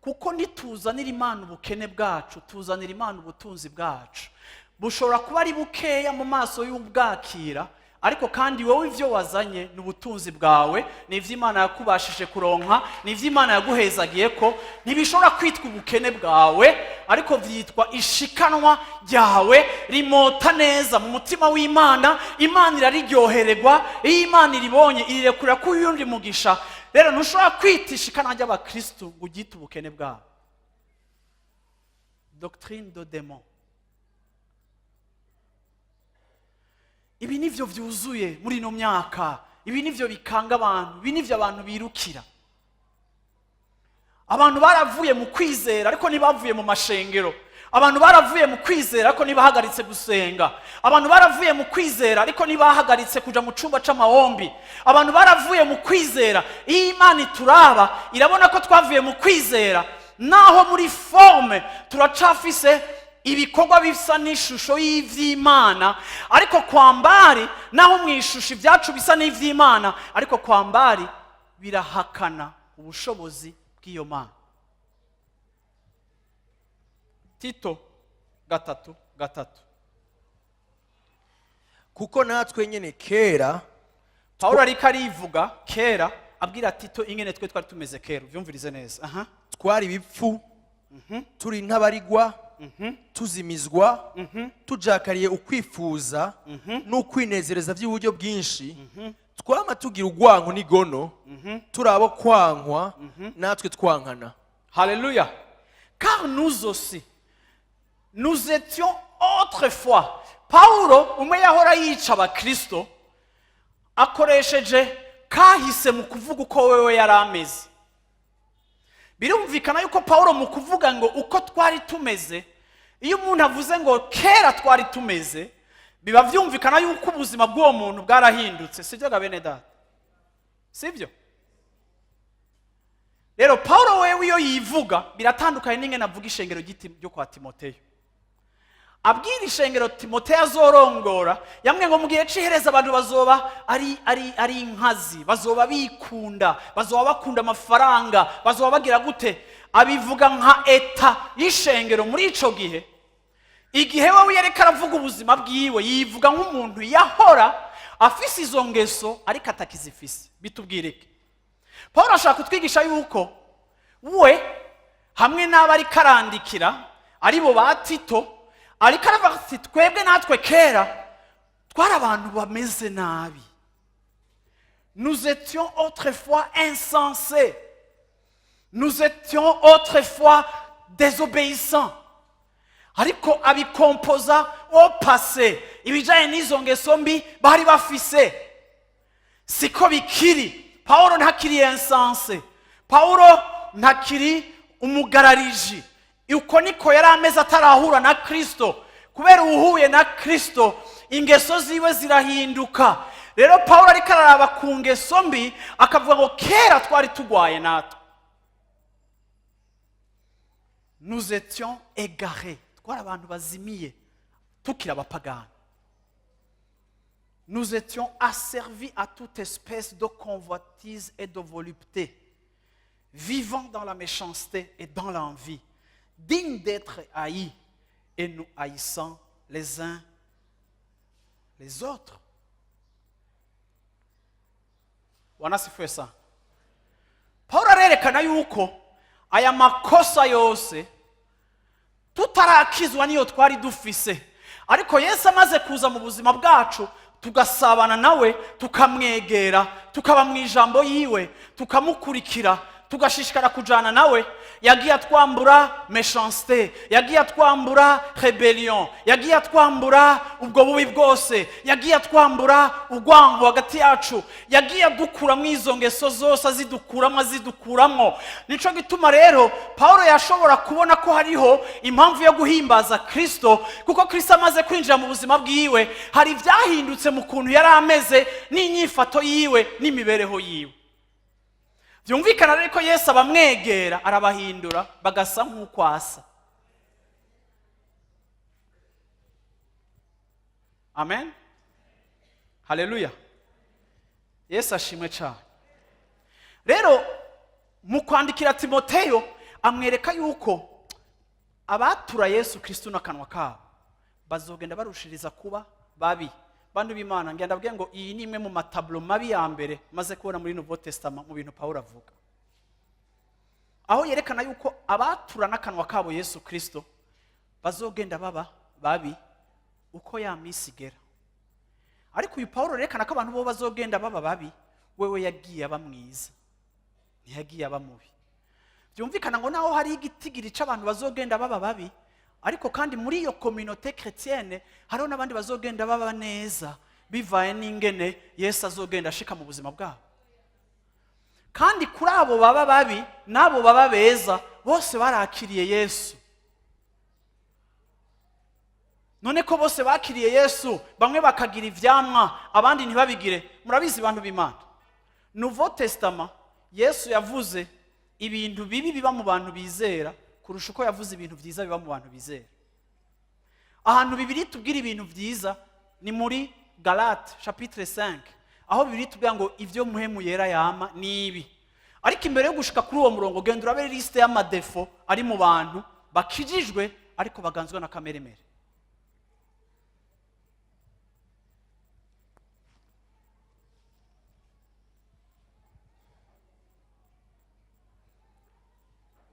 kuko ntituzanira Imana ubukene bwacu, tuzanira Imana ubutunzi bwacu. Bushobora kuba ari bukeya mu maso y'ubwakira, ariko kandi wowe ibyo wazanye ni ubutunzi bwawe, ni iby'Imana yakubashije kuronka, ni iby'Imana yaguhezagiye, ko ntibishobora kwitwa ubukene bwawe, ariko byitwa ishikanwa ryawe. Rimota neza mu mutima w'Imana, Imana irariryohererwa. Iyo Imana iribonye irirekura ko uyundi mugisha. Rero ntushobora kwita ishikana ry'abakristu ngo uryite ubukene bwabo. Doctrine de démon. Ibi nivyo vyuzuye muri ino myaka, ibi nivyo bikanga abantu, ibi nivyo abantu birukira. Abantu baravuye mu kwizera, ariko ntibavuye mu mashengero. Abantu baravuye mu kwizera, ariko ntibahagaritse gusenga. Abantu baravuye mu kwizera, ariko ntibahagaritse kuja mu cumba c'amahombi. Abantu baravuye mu kwizera. Iyo Imana ituraba, irabona ko twavuye mu kwizera, naho muri forme turacafise ibikorwa bisa n'ishusho y'ivy'Imana, ariko kwambari naho mu ishusho ibyacu bisa n'ivy'Imana, ariko kwambari birahakana ubushobozi bw'iyo Mana. Tito 3:3. Kuko natwe nyene kera. Pawulo ariko arivuga kera, abwira Tito ingene twe twari tumeze kera. Uvyumvirize neza, aha. Twari ibipfu, turi intabarigwa, tuzimizwa, tujakariye ukwifuza n'ukwinezereza by'uburyo bwinshi, twama tugira urwanko n'igono, turi abo kwankwa natwe twankana. Haleluya. Car nous aussi, nous étions autrefois. Pawulo umwe yahora yica abakristo, akoresheje kahise mu kuvuga uko wewe yari ameze. Birumvikana yuko Pawulo mu kuvuga ngo uko twari tumeze, iyo umuntu avuze ngo kera twari tumeze, biba byumvikana yuko ubuzima bw'uwo muntu bwarahindutse. Sibyo ga bene data? Sibyo? Rero Pawulo wewe iyo yivuga biratandukanye n'ingene avuga ishengero ryo kwa Timoteyo. Abwira ishengero Timoteyo azorongora, yamwe ngo mu gihe c'ihereza abantu bazoba ari inkazi, bazoba bikunda, bazoba bakunda amafaranga, bazoba bagira gute. Abivuga nka état y'ishengero muri ico gihe. Igihe we yariko aravuga ubuzima bwiwe, yivuga nk'umuntu yahora afise izo ngeso ariko atakizifise. Bitubwira iki? Paul ashaka kutwigisha yuko we hamwe n'abo ariko arandikira, aribo ba Tito, ariko aravuga ati twebwe natwe kera twari abantu bameze nabi. Nous étions autrefois insensés, nous étions autrefois désobéissants. Ariko abikompoza au passé. Ibijyanye n'izo ngeso mbi bari bafise siko bikiri. Pawulo ntakiri insensé, Pawulo ntakiri umugarariji. Uko niko yari ameze atarahura na Kirisito. Kubera uhuye na Kirisito, ingeso ziwe zirahinduka. Rero Pawulo ariko araraba ku ngeso mbi, akavuga ngo kera twari tugwaye natwe. Nous étions égarés, twari abantu bazimiye tukiri abapagani. Nous étions asservis à toute espèce de convoitise et de volupté, vivant dans la méchanceté et dans l'envie, dignes d'être haïs et nous haïssant les uns les autres. Bwana asifiwe sana. Paul arerekana yuko aya makosa yose tutarakizwa niyo twari dufise, ariko Yesu amaze kuza mu buzima bwacu, tugasabana nawe, tukamwegera, tukaba mu ijambo yiwe, tukamukurikira, tugashishikara kujana nawe, yagiye atwambura méchanceté, yagiye atwambura rébellion, yagiye atwambura ubwo bubi bwose, yagiye atwambura urwango hagati yacu, yagiye adukuramo izo ngeso zose, azidukuramo, azidukuramo. Nico gituma rero Paul yashobora kubona ko hariho impamvu yo guhimbaza Kristo, kuko Kristo amaze kwinjira mu buzima bwiwe, hari ibyahindutse mu kuntu yari ameze n'inyifato yiwe n'imibereho yiwe. Byumvikana rero ko Yesu abamwegera arabahindura bagasa nk'uko asa. Amen, haleluya, Yesu ashimwe cyane. Rero mu kwandikira Timoteyo, amwereka yuko abatura Yesu Kristo n'akanwa kabo bazogenda barushiriza kuba babi. Bantu b'Imana, ngenda ndabwiye ngo iyi ni imwe mu ma tableaux mabi ya mbere maze kubona muri Nouveau Testament, mu bintu Pawulo avuga, aho yerekana yuko abatura n'akanwa kabo Yesu Kristo bazogenda baba babi uko ya minsi igera. Ariko uyu Pawulo yerekana ko abantu bo bazogenda baba babi, wewe yagiye aba mwiza. Ntiyagiye aba mubi. Byumvikana ngo naho hari igitigiri c'abantu bazogenda baba babi, ariko kandi muri iyo communauté chrétienne hariho n'abandi bazogenda baba neza, bivaye n'ingene Yesu azogenda ashika mu buzima bwabo. Kandi kuri abo baba babi n'abo baba beza, bose barakiriye Yesu. None ko bose bakiriye Yesu, bamwe bakagira ivyamwa, abandi ntibabigire? Murabizi, bantu b'Imana, Nouveau Testament, Yesu yavuze ibintu bibi biba mu bantu bizera kurusha uko yavuze ibintu byiza biba mu bantu bizera. Ahantu Bibiri tubwira ibintu byiza ni muri Galate chapitre 5, aho Bibiri tubwira ngo ibyo Muhemu Yera yama ni ibi. Ariko imbere yo gushika kuri uwo murongo, genda urabe liste y'ama défauts ari mu bantu bakijijwe ariko baganzwa na kameremere.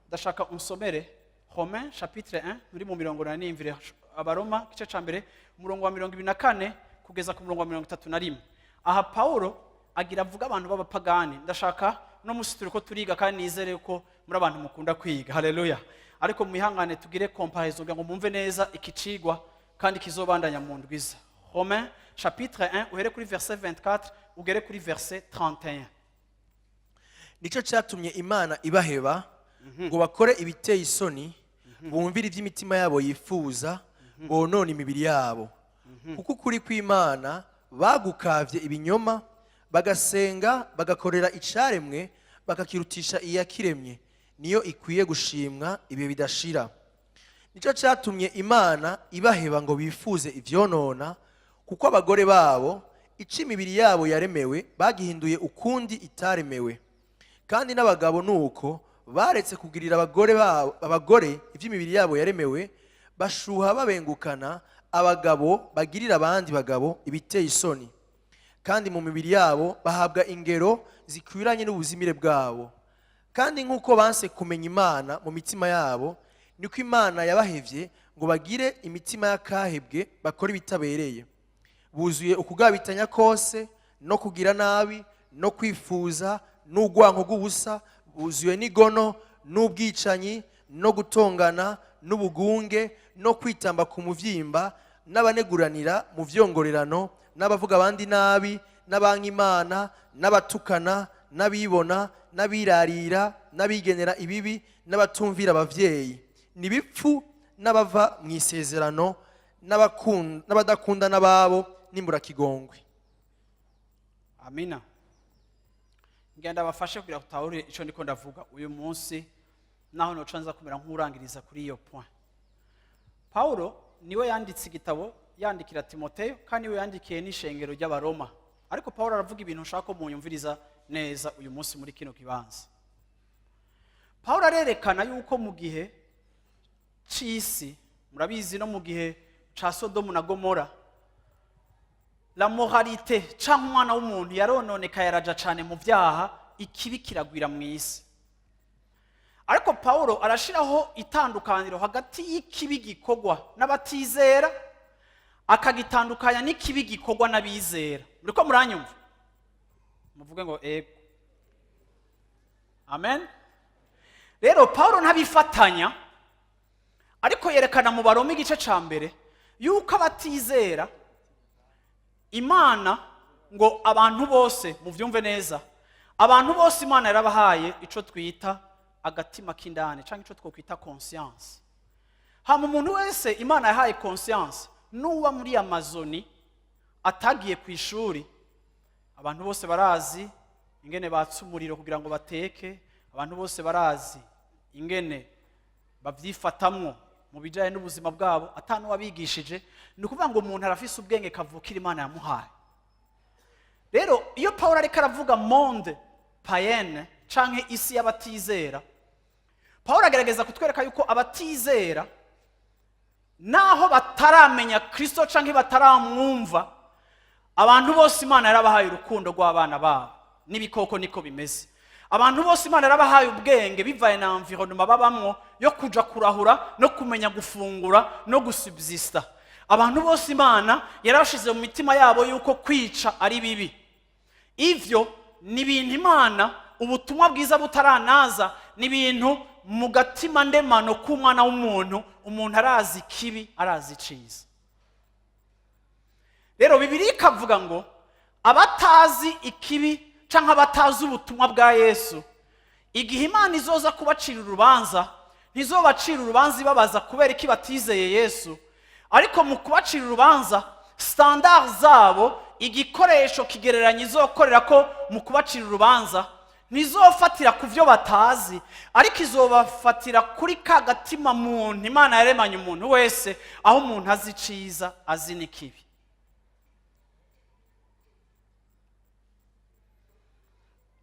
Ndashaka unsomere Romain chapitre 1, muri mu mirongo nanimvire Abaroma igice ca mbere, umurongo wa 24 kugeza ku murongo wa 31. Aha Paulo agira avuga abantu b'abapagani. Ndashaka no musi turiko turiga, kandi nizere ko muri abantu mukunda kwiga, haleluya. Ariko mwihangane tugire comparaison kugira ngo mumve neza ikicigwa kandi kizobandanya mu ndwiza. Romain chapitre 1, uhere kuri verset 24 ugere kuri verset 31. Nicyo cyatumye Imana ibaheba ngo bakore ibiteye isoni, bumvire iby'imitima yabo yifuza, bonone imibiri yabo. Kuko ukuri kw'Imana bagukavye ibinyoma, bagasenga bagakorera icaremwe, bakakirutisha iyakiremye, niyo ikwiye gushimwa ibihe bidashira. Nicyo cyatumye Imana ibaheba ngo bifuze ivyonona, kuko abagore babo ico imibiri yabo yaremewe bagihinduye ukundi itaremewe. Kandi n'abagabo nuko baretse kugirira abagore babo, abagore iby'imibiri yabo yaremewe, bashuha babengukana, abagabo bagirira abandi bagabo ibiteye isoni, kandi mu mibiri yabo bahabwa ingero zikwiranye n'ubuzimire bwabo. Kandi nk'uko banse kumenya Imana mu mitima yabo, niko Imana yabahevye ngo bagire imitima y'akahebwe, bakore ibitabereye. Buzuye ukugabitanya kose no kugira nabi no kwifuza n'urwanko rw'ubusa, buzuye n'igono n'ubwicanyi no gutongana n'ubugunge no kwitamba ku muvyimba n'abaneguranira mu vyongorerano n'abavuga abandi nabi n'abanka Imana n'abatukana n'abibona n'abirarira n'abigenera ibibi n'abatumvira abavyeyi, n'ibipfu n'abava mu isezerano n'abadakunda n'ababo n'imburakigongwe. Amina. Ngenda bafashe kugira ngo utahure ico ndiko ndavuga uyu munsi, naho noca nza kumera nk'urangiriza kuri iyo point. Paulo niwe yanditse igitabo yandikira Timoteyo, kandi niwe yandikiye n'ishengero ry'Abaroma. Ariko Paulo aravuga ibintu nshaka ko munyumviriza neza uyu munsi muri kino kibanza. Paulo arerekana yuko mu gihe c'isi, murabizi, no mu gihe ca Sodomu na Gomora, la moralité canke umwana w'umuntu yarononekaye, araja cane mu vyaha, ikibi kiragwira mu isi. Ariko Paulo arashiraho itandukaniro hagati y'ikibi gikorwa n'abatizera, akagitandukanya n'ikibi gikorwa n'abizera. Muriko muranyumva? Muvuge ngo ego. Amen. Rero Paulo ntabifatanya, ariko yerekana mu Baroma igice ca mbere yuko abatizera, Imana ngo abantu bose, muvyumve neza, abantu bose Imana yarabahaye ico twita agatima k'indani canke ico twokwita conscience. Hama umuntu wese Imana yahaye conscience, n'uba muri Amazoni atagiye ku ishuri, abantu bose barazi ingene batsa umuriro kugira ngo bateke, abantu bose barazi ingene babyifatamwo mu bijyanye n'ubuzima bwabo atanuwabigishije. Ni ukuvuga ngo umuntu arafise ubwenge kavukira Imana yamuhaye. Rero iyo Paul ariko aravuga monde païenne canke isi y'abatizera, Paul agerageza kutwereka yuko abatizera, naho bataramenya Kristo canke bataramwumva, abantu bose Imana yarabahaye urukundo rw'abana babo, n'ibikoko niko bimeze. Abantu bose Imana yarabahaye ubwenge bivaye na environnement babamwo yo kuja kurahura no kumenya gufungura no gusubsista. Abantu bose Imana yarashize mu mitima yabo yuko kwica ari bibi. Ivyo ni ibintu Imana Ubutumwa bwiza butaranaza, ni ibintu mu gatima ndemano k'umwana w'umuntu. Umuntu arazi ikibi, arazi iciza. Rero Bibiliya ikavuga ngo abatazi ikibi cyangwa abatazi ubutumwa bwa Yesu, igihe Imana izoza kubacira urubanza, ntizobacira urubanza ibabaza kubera iki batizeye Yesu. Ariko mu kubacira urubanza, standard zabo, igikoresho kigereranya izokorera ko mu kubacira urubanza, ntizofatira ku byo batazi, ariko izobafatira kuri ka gatima muntu Imana yaremanye umuntu wese, aho umuntu azi iciza, azi n'ikibi.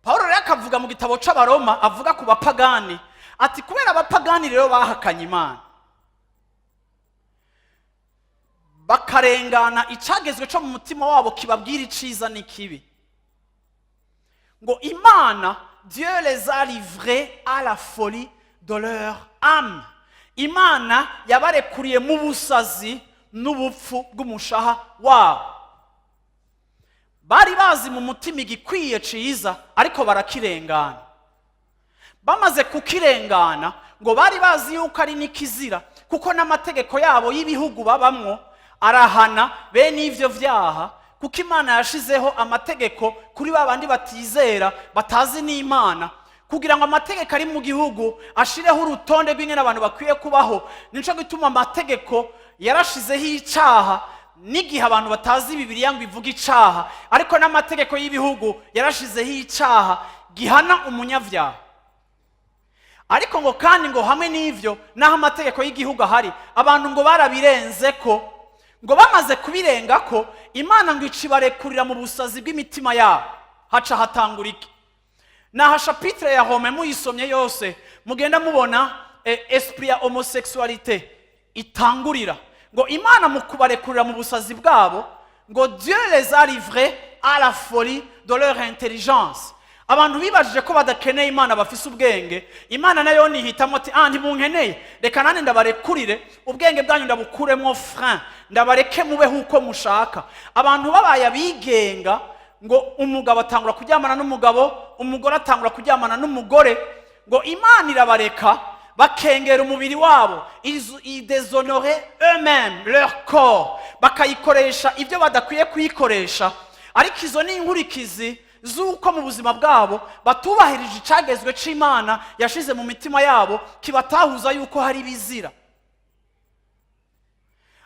Paul rero akavuga mu gitabo c'Abaroma, avuga ku bapagani, ati kubera abapagani rero bahakanye Imana, bakarengana icagezwe co mu mutima wabo kibabwira iciza n'ikibi, ngo Imana, Dieu les a livrés à la folie de leur âme, Imana yabarekuriye mu busazi n'ubupfu bw'umushaha wabo. Bari bazi mu mutima igikwiye ciza, ariko barakirengana. Bamaze kukirengana, ngo bari bazi yuko ari n'ikizira, kuko n'amategeko yabo y'ibihugu babamwo arahana bene ivyo vyaha, kuko Imana yashizeho amategeko kuri ba bandi batizera, batazi n'Imana, kugira ngo amategeko ari mu gihugu ashireho urutonde rw'ingene abantu bakwiye kubaho. Nico gituma amategeko yarashizeho icaha, n'igihe abantu batazi Bibiliya ngo ivuge icaha, ariko n'amategeko y'ibihugu yarashizeho icaha gihana umunyavyaha. Ariko ngo kandi ngo hamwe n'ivyo, n'aho amategeko y'igihugu ahari, abantu ngo barabirenze ko. Ngo bamaze kubirenga ko, Imana ngo icibarekurira mu busazi bw'imitima yabo. Haca hatangura iki? Naha chapitre ya Romains muyisomye yose, mugenda mubona esprit ya homosexualité itangurira. Ngo Imana mu kubarekurira mu busazi bwabo, ngo Dieu les a livrés à la folie de leur intelligence. Abantu bibajije ko badakeneye Imana, bafise ubwenge. Imana nayo nihitamo ati: "Ah, ntimunkeneye, reka nane ndabarekurire ubwenge bwanyu, ndabukuremo frein, ndabareke mubeho uko mushaka." Abantu babaye abigenga. Ngo umugabo atangura kuryamana n'umugabo, umugore atangura kuryamana n'umugore. Ngo Imana irabareka bakengera umubiri wabo, ils déshonoraient eux-mêmes leur corps, bakayikoresha ibyo badakwiye kuyikoresha. Ariko izo ni inkurikizi z'uko mu buzima bwabo batubahirije icagezwe c'Imana yashize mu mitima yabo kibatahuza yuko hari ibizira.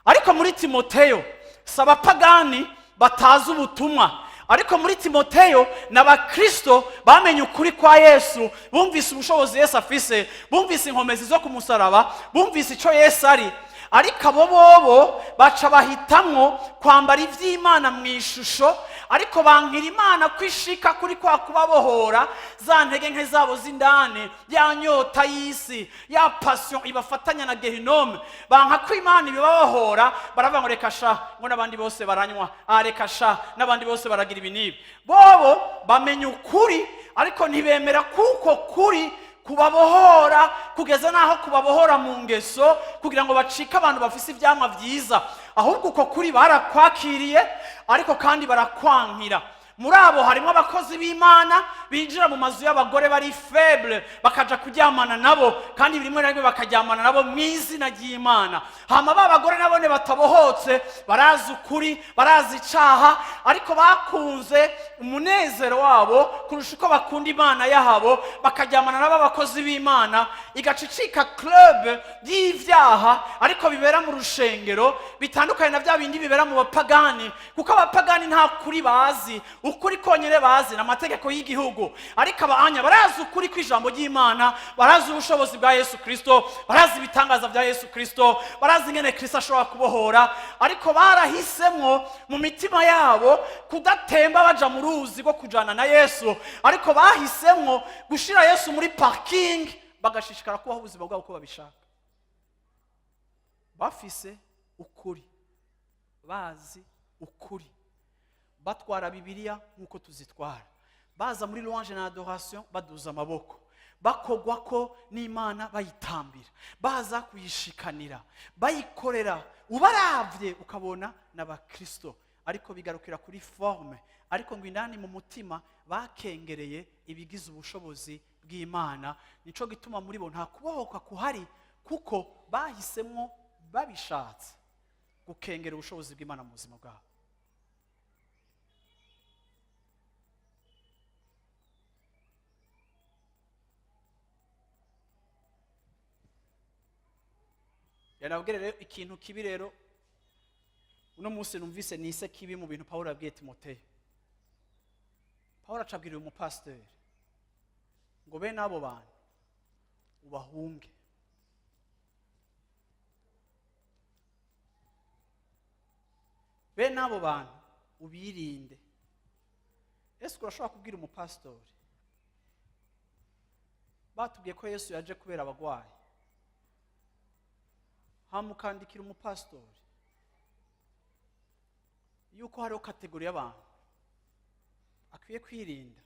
Ariko muri Timoteyo si abapagani batazi ubutumwa, ariko muri Timoteyo ni abakristo bamenye ukuri kwa Yesu, bumvise ubushobozi Yesu afise, bumvise inkomezi zo ku musaraba, bumvise icyo Yesu ari. Ariko abo bobo baca bahitamwo kwambara iby'Imana mu ishusho, ariko bankira Imana kwishika kuri kwa kubabohora za ntege nke zabo z'indani, ya nyota y'isi, ya passion ibafatanya na gehinome. Banka ko Imana ibibabohora. Baravuga ngo reka sha, ngo n'abandi bose baranywa, ah, reka sha, n'abandi bose baragira ibi n'ibi. Bobo bamenya ukuri, ariko ntibemera kuko kuri kubabohora kugeza n'aho kubabohora mu ngeso kugira ngo bacike abantu bafise ivyamwa vyiza. Ahubwo uko kuri barakwakiriye, ariko kandi barakwankira. Muri abo harimo abakozi b'Imana binjira mu mazu y'abagore bari faible, bakaja kuryamana nabo, kandi rimwe na rimwe bakaryamana nabo mu izina ry'Imana. Hama ba bagore nabone batabohotse, barazi ukuri, barazi icaha, ariko bakunze umunezero wabo kurusha uko bakunda Imana yabo, bakaryamana nabo abakozi b'Imana, igaca icika club y'ivyaha, ariko bibera mu rushengero, bitandukanye na bya bindi bibera mu bapagani, kuko abapagani nta kuri bazi. Ukuri konyine bazi ni amategeko y'igihugu. Ariko abanya barazi ukuri kw'ijambo ry'Imana, barazi ubushobozi bwa Yesu Kristo, barazi ibitangaza bya Yesu Kristo, barazi ingene Kristo ashobora kubohora. Ariko barahisemwo mu mitima yabo kudatemba baja mu ruzi rwo kujana na Yesu, ariko bahisemwo gushira Yesu muri parking, bagashishikara kubaho ubuzima bwabo uko babishaka. Bafise ukuri, bazi ukuri, batwara Bibiliya nk'uko tuzitwara, baza muri louange na adoration baduza amaboko, bakogwa ko n'Imana, bayitambira, baza kuyishikanira, bayikorera, ubaravye ukabona n'abakristo. Ariko bigarukira kuri forme, ariko ngo indani mu mutima bakengereye ibigize ubushobozi bw'Imana. Nico gituma muri bo nta kubohoka kuhari, kuko bahisemo babishatse gukengera ubushobozi bw'Imana mu buzima bwabo. Yanabwira rero ikintu kibi. Rero uno munsi numvise nise kibi mu bintu Pawulo yabwiye Timoteyo. Pawulo acabwira uyu mupasiteri ngo bene abo bantu ubahunge. Bene abo bantu ubirinde. Ese urashobora kubwira umupasitori, batubwiye ko Yesu yaje kubera abagwayi, hamukandikira umupasitori yuko hariho catégorie y'abantu akwiye kwirinda?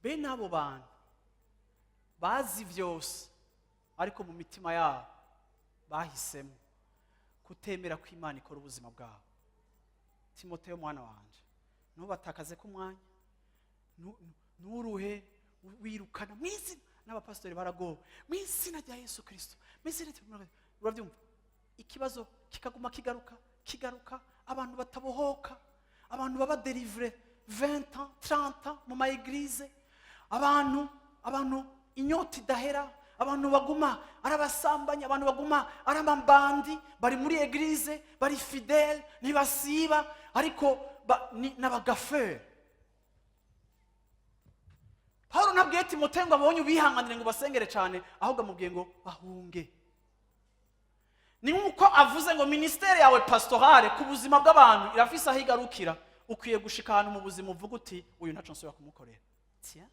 Bene abo bantu bazi byose, ariko mu mitima yabo bahisemo kutemera ko Imana ikora ubuzima bwabo. Timoteyo, mwana wanje, ntubatakaze ko umwanya, nturuhe wirukana mu izina. N'abapasitori baragowe. Mu izina rya Yesu Kirisito, mu izina rya, urabyumva, ikibazo kikaguma kigaruka, kigaruka. Abantu batabohoka, abantu baba délivrés 20 ans, 30 ans mu ma églises, abantu inyota idahera, abantu baguma ari abasambanyi, abantu baguma ari amabandi, bari muri église, bari fidèles, ntibasiba, ariko n'abagaferi. Pawulo ntabwiye Timoteyo ngo abonye ubihanganire, ngo basengere cyane, ahubwo amubwiye ngo bahunge. Ni nk'uko avuze ngo ministère yawe pastorale ku buzima bw'abantu irafise aho igarukira. Ukwiye gushika ahantu mu buzima uvuga uti: "Uyu ntaco nsubira kumukorera." Tiens,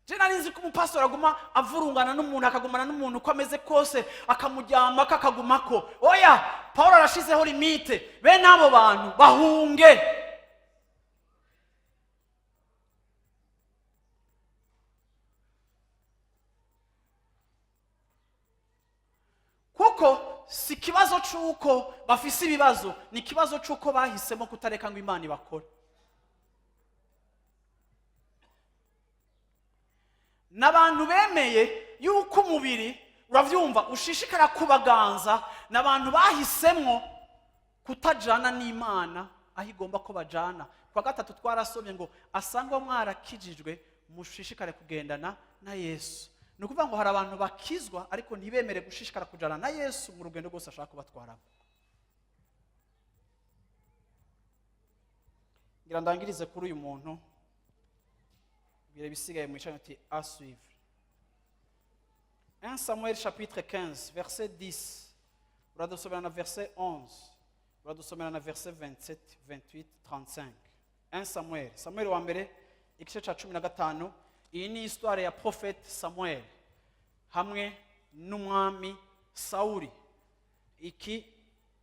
je nari nzi ko umupasitori aguma avurungana n'umuntu, akagumana n'umuntu uko ameze kose, akamuryamako, akagumako. Oya, Paul arashizeho limite: bene abo bantu bahunge. Kuko si ikibazo c'uko bafise ibibazo, ni ikibazo c'uko bahisemo kutareka ngo Imana ibakore. N'abantu bemeye yuko umubiri, urabyumva, ushishikara kubaganza. N'abantu bahisemwo kutajana n'Imana aho igomba ko bajana. Kwa gatatu twarasomye ngo asangwa mwarakijijwe, mushishikare kugendana na Yesu. Ni ukuvuga ngo hari abantu bakizwa ariko ntibemere gushishikara kujana na Yesu mu rugendo rwose ashaka kubatwaramo. Ngira ndangirize kuri uyu muntu, bwira ibisigaye mu icanye uti: "À suivre." 1 Samuel chapitre 15 verset 10, uradusomera na verset 11, uradusomera na verset 27, 28, 35. 1 Samuel, Samuel wa mbere, igice cya 15. Iyi ni histoire ya prophète Samuel hamwe n'umwami Sawuli. Iki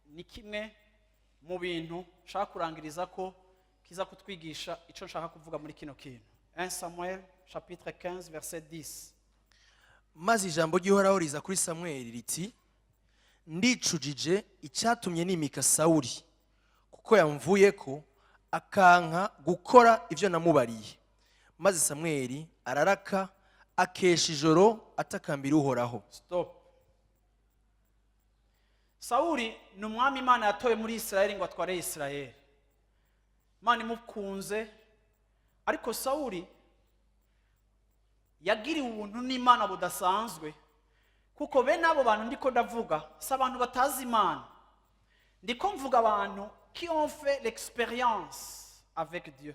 ni kimwe mu bintu nshaka kurangiriza ko kiza kutwigisha icyo nshaka kuvuga muri kino kintu. 1 Samuel chapitre 15 verset 10. Maze ijambo ry'Uhoraho riza kuri Samweli riti: "Ndicujije icyatumye nimika Sawuli, kuko yamvuye ko akanka gukora ibyo namubariye." Maze Samweli araraka, akesha ijoro atakambira Uhoraho. Stop. Sawuli ni umwami Imana yatoye muri Isirayeli ngo atware Isirayeli. Imana imukunze, ariko Sawuli yagiriwe ubuntu n'Imana budasanzwe, kuko bene abo bantu ndiko ndavuga si abantu batazi Imana. Ndiko mvuga abantu qui ont fait l'expérience avec Dieu.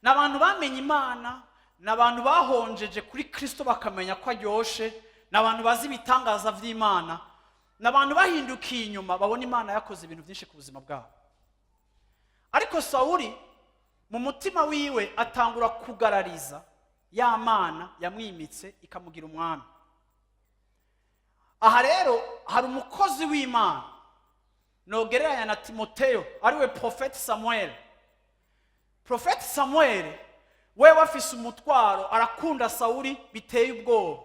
Ni abantu bamenye Imana, ni abantu bahonjeje kuri Kristo bakamenya ko aryoshe, ni abantu bazi ibitangaza by'Imana, ni abantu bahindukiye inyuma babona Imana yakoze ibintu byinshi ku buzima bwabo. Ariko Sawuli mu mutima wiwe atangura kugarariza ya Mana yamwimitse ikamugira umwami. Aha rero hari umukozi w'Imana nogereranya na Timoteyo, ariwe prophète Samuel. Prophète Samuel Wewe afise umutwaro, arakunda Sawuli biteye ubwoba.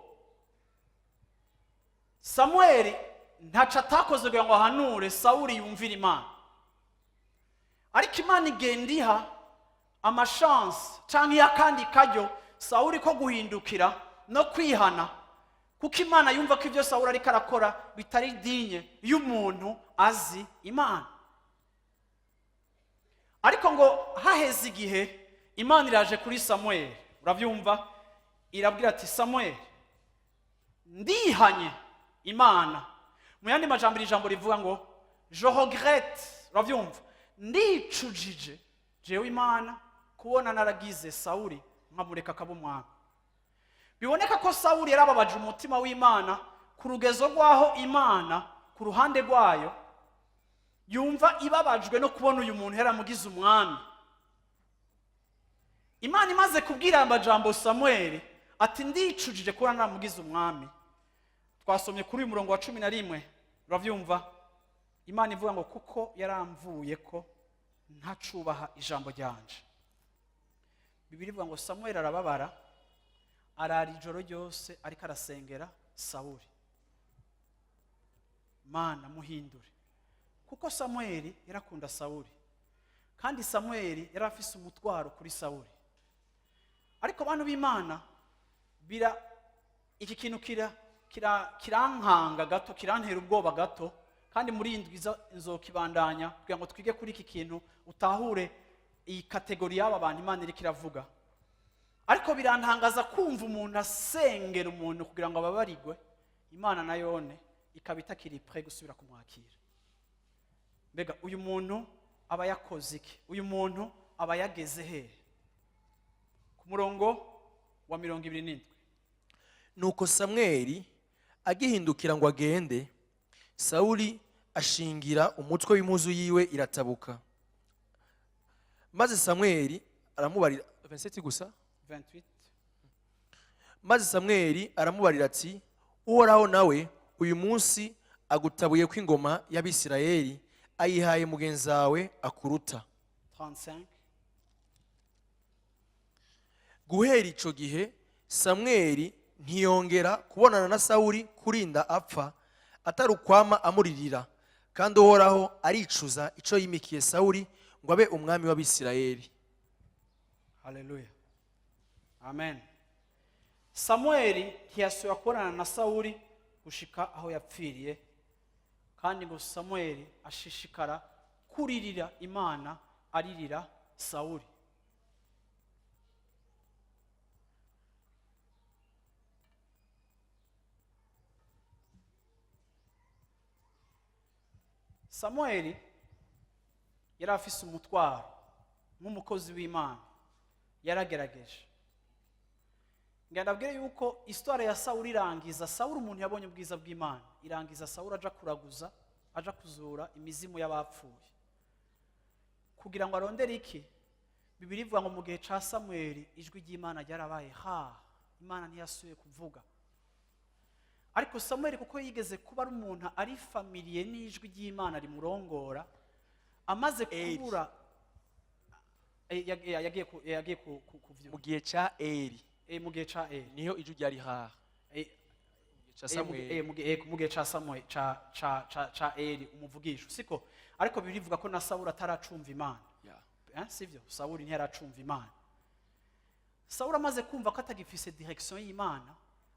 Samuel ntaco atakoze kugira ngo ahanure Sawuli yumvire Imana, ariko Imana igenda iha ama chance canke iha akandi karyo Sawuli ko guhindukira no kwihana, kuko Imana yumva ko ibyo Sawuli ariko arakora bitari digne y'umuntu azi Imana. Ariko ngo haheze igihe, Imana iraje kuri Samuel, urabyumva, irabwira ati: "Samuel, ndihanye." Imana, mu yandi majambo, iri jambo rivuga ngo "je regrette", urabyumva, ndicujije jewe Imana kubona naragize Sawuli nkamureka akaba umwami. Biboneka ko Sawuli yarababaje umutima w'Imana ku rugezo rw'aho Imana ku ruhande rwayo yumva ibabajwe no kubona uyu muntu yaramugize umwami. Imana imaze kubwira aya majambo Samuel ati: "Ndicujije kuba naramugize umwami", twasomye kuri uyu murongo wa 11, urabyumva, Imana ivuga ngo: "Kuko yaramvuye ko ntacubaha ijambo ryanje." Bibiliya ivuga ngo Samuel arababara, arara ijoro ryose ariko arasengera Sawuli: "Mana, muhindure", kuko Samuel yarakunda Sawuli, kandi Samuel yari afise umutwaro kuri Sawuli. Ariko bantu b'Imana, bira iki kintu kira kira kirankanga gato, kirantera ubwoba gato, kandi muri iyi ndwi nzokibandanya kugira ngo twige kuri iki kintu, utahure iyi catégorie y'aba bantu Imana iriko iravuga. Ariko birantangaza kumva umuntu asengera umuntu kugira ngo ababarigwe, Imana nayone ikaba itakiri prêt gusubira kumwakira. Mbega uyu muntu aba yakoze iki? Uyu muntu aba yageze hehe? Ku murongo wa 27. Nuko Samweli agihindukira ngo agende, Sawuli ashingira umutwe w'impuzu yiwe iratabuka. Maze Samweli aramubarira, 27 gusa. 28. Maze Samweli aramubarira ati: "Uhoraho nawe uyu munsi agutabuye ko ingoma y'Abisirayeli, ayihaye mugenzi wawe akuruta." 35. Guhera ico gihe Samweli ntiyongera kubonana na Sawuli kurinda apfa, atari ukwama amuririra. Kandi Uhoraho aricuza ico yimikiye Sawuli ngo abe umwami w'Abisirayeli. Haleluya, amen. Samueli ntiyasubira kubonana na Sawuli gushika aho yapfiriye, kandi ngo Samueli ashishikara kuririra Imana, aririra Sawuli. Samueli yari afise umutwaro nk'umukozi w'Imana, yaragerageje. Ngira ndabwire yuko histoire ya Sawuli irangiza Sawuli umuntu yabonye ubwiza bw'Imana, irangiza Sawuli aja kuraguza, aja kuzura imizimu y'abapfuye kugira ngo arondere iki. Bibiliya ivuga ngo mu gihe ca Samweli ijwi ry'Imana ryarabaye ha, Imana ntiyasubiye kuvuga. Ariko Samweli, kuko yigeze kuba ari umuntu ari familier n'ijwi ry'Imana rimurongora, amaze Eli. kubura yagiye Mu gihe ca Eli. Mu gihe ca Eli. Niho ijwi ryari haha. Mu gihe ca Samweli. Mu gihe ca Samuel, ca Eli umuvugisha, siko? Ariko Bibiliya ivuga ko na Sawuli ataracumva Imana. Sivyo? Sawuli ntiyaracumva Imana. Sawuli amaze kumva ko atagifise direction y'Imana,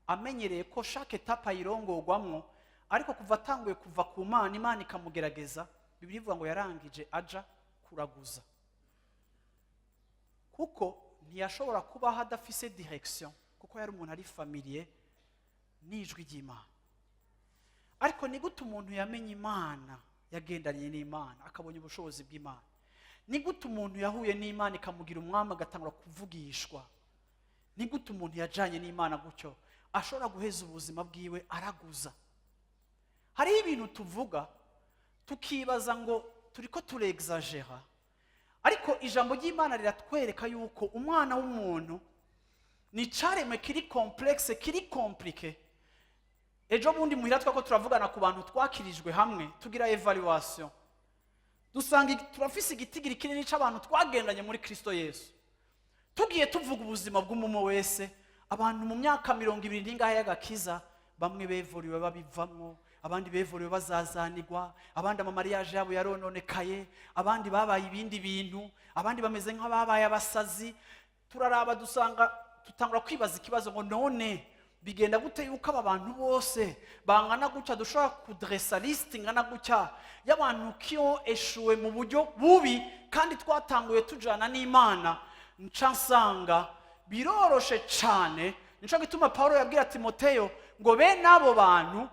amenyereye ko chaque étape ayirongorwamwo, ariko kuva atanguye kuva ku Mana, Imana ikamugerageza, Bibiliya ivuga ngo yarangije aja kuraguza, kuko ntiyashobora kubaho adafise direction, kuko yari umuntu ari familier n'ijwi ry'Imana. Ariko ni gute umuntu yamenye Imana, yagendanye n'Imana, akabonye ubushobozi bw'Imana, ni gute umuntu yahuye n'Imana ikamugira umwami, agatangura kuvugishwa, ni gute umuntu yajanye n'Imana gutyo ashobora guheza ubuzima bwiwe araguza? Hariho ibintu tuvuga tukibaza ngo turiko turexagera, ariko ijambo ry'Imana riratwereka yuko umwana w'umuntu ni icaremwe kiri complexe, kiri compliqué. Ejo bundi muhira twako turavugana ku bantu twakirijwe hamwe, tugira évaluation, dusanga turafise igitigiri kinini c'abantu twagendanye muri Kristo Yesu. Tugiye tuvuga ubuzima bw'umwe wese, abantu mu myaka 20 n'ingahe y'agakiza, bamwe bevuriwe babivamwo, abandi bevuriwe bazazanigwa, abandi ama mariage yabo yarononekaye, abandi babaye ibindi bintu, abandi bameze nk'ababaye abasazi. Turaraba dusanga, tutangura kwibaza ikibazo ngo: none bigenda gute yuko aba bantu bose bangana gutya, dushobora kudresa liste ingana gutya y'abantu qui ont échoué mu buryo bubi kandi twatanguye tujana n'Imana? Nca nsanga biroroshe cyane. Nico gituma Paulo yabwira Timoteyo ngo bene abo bantu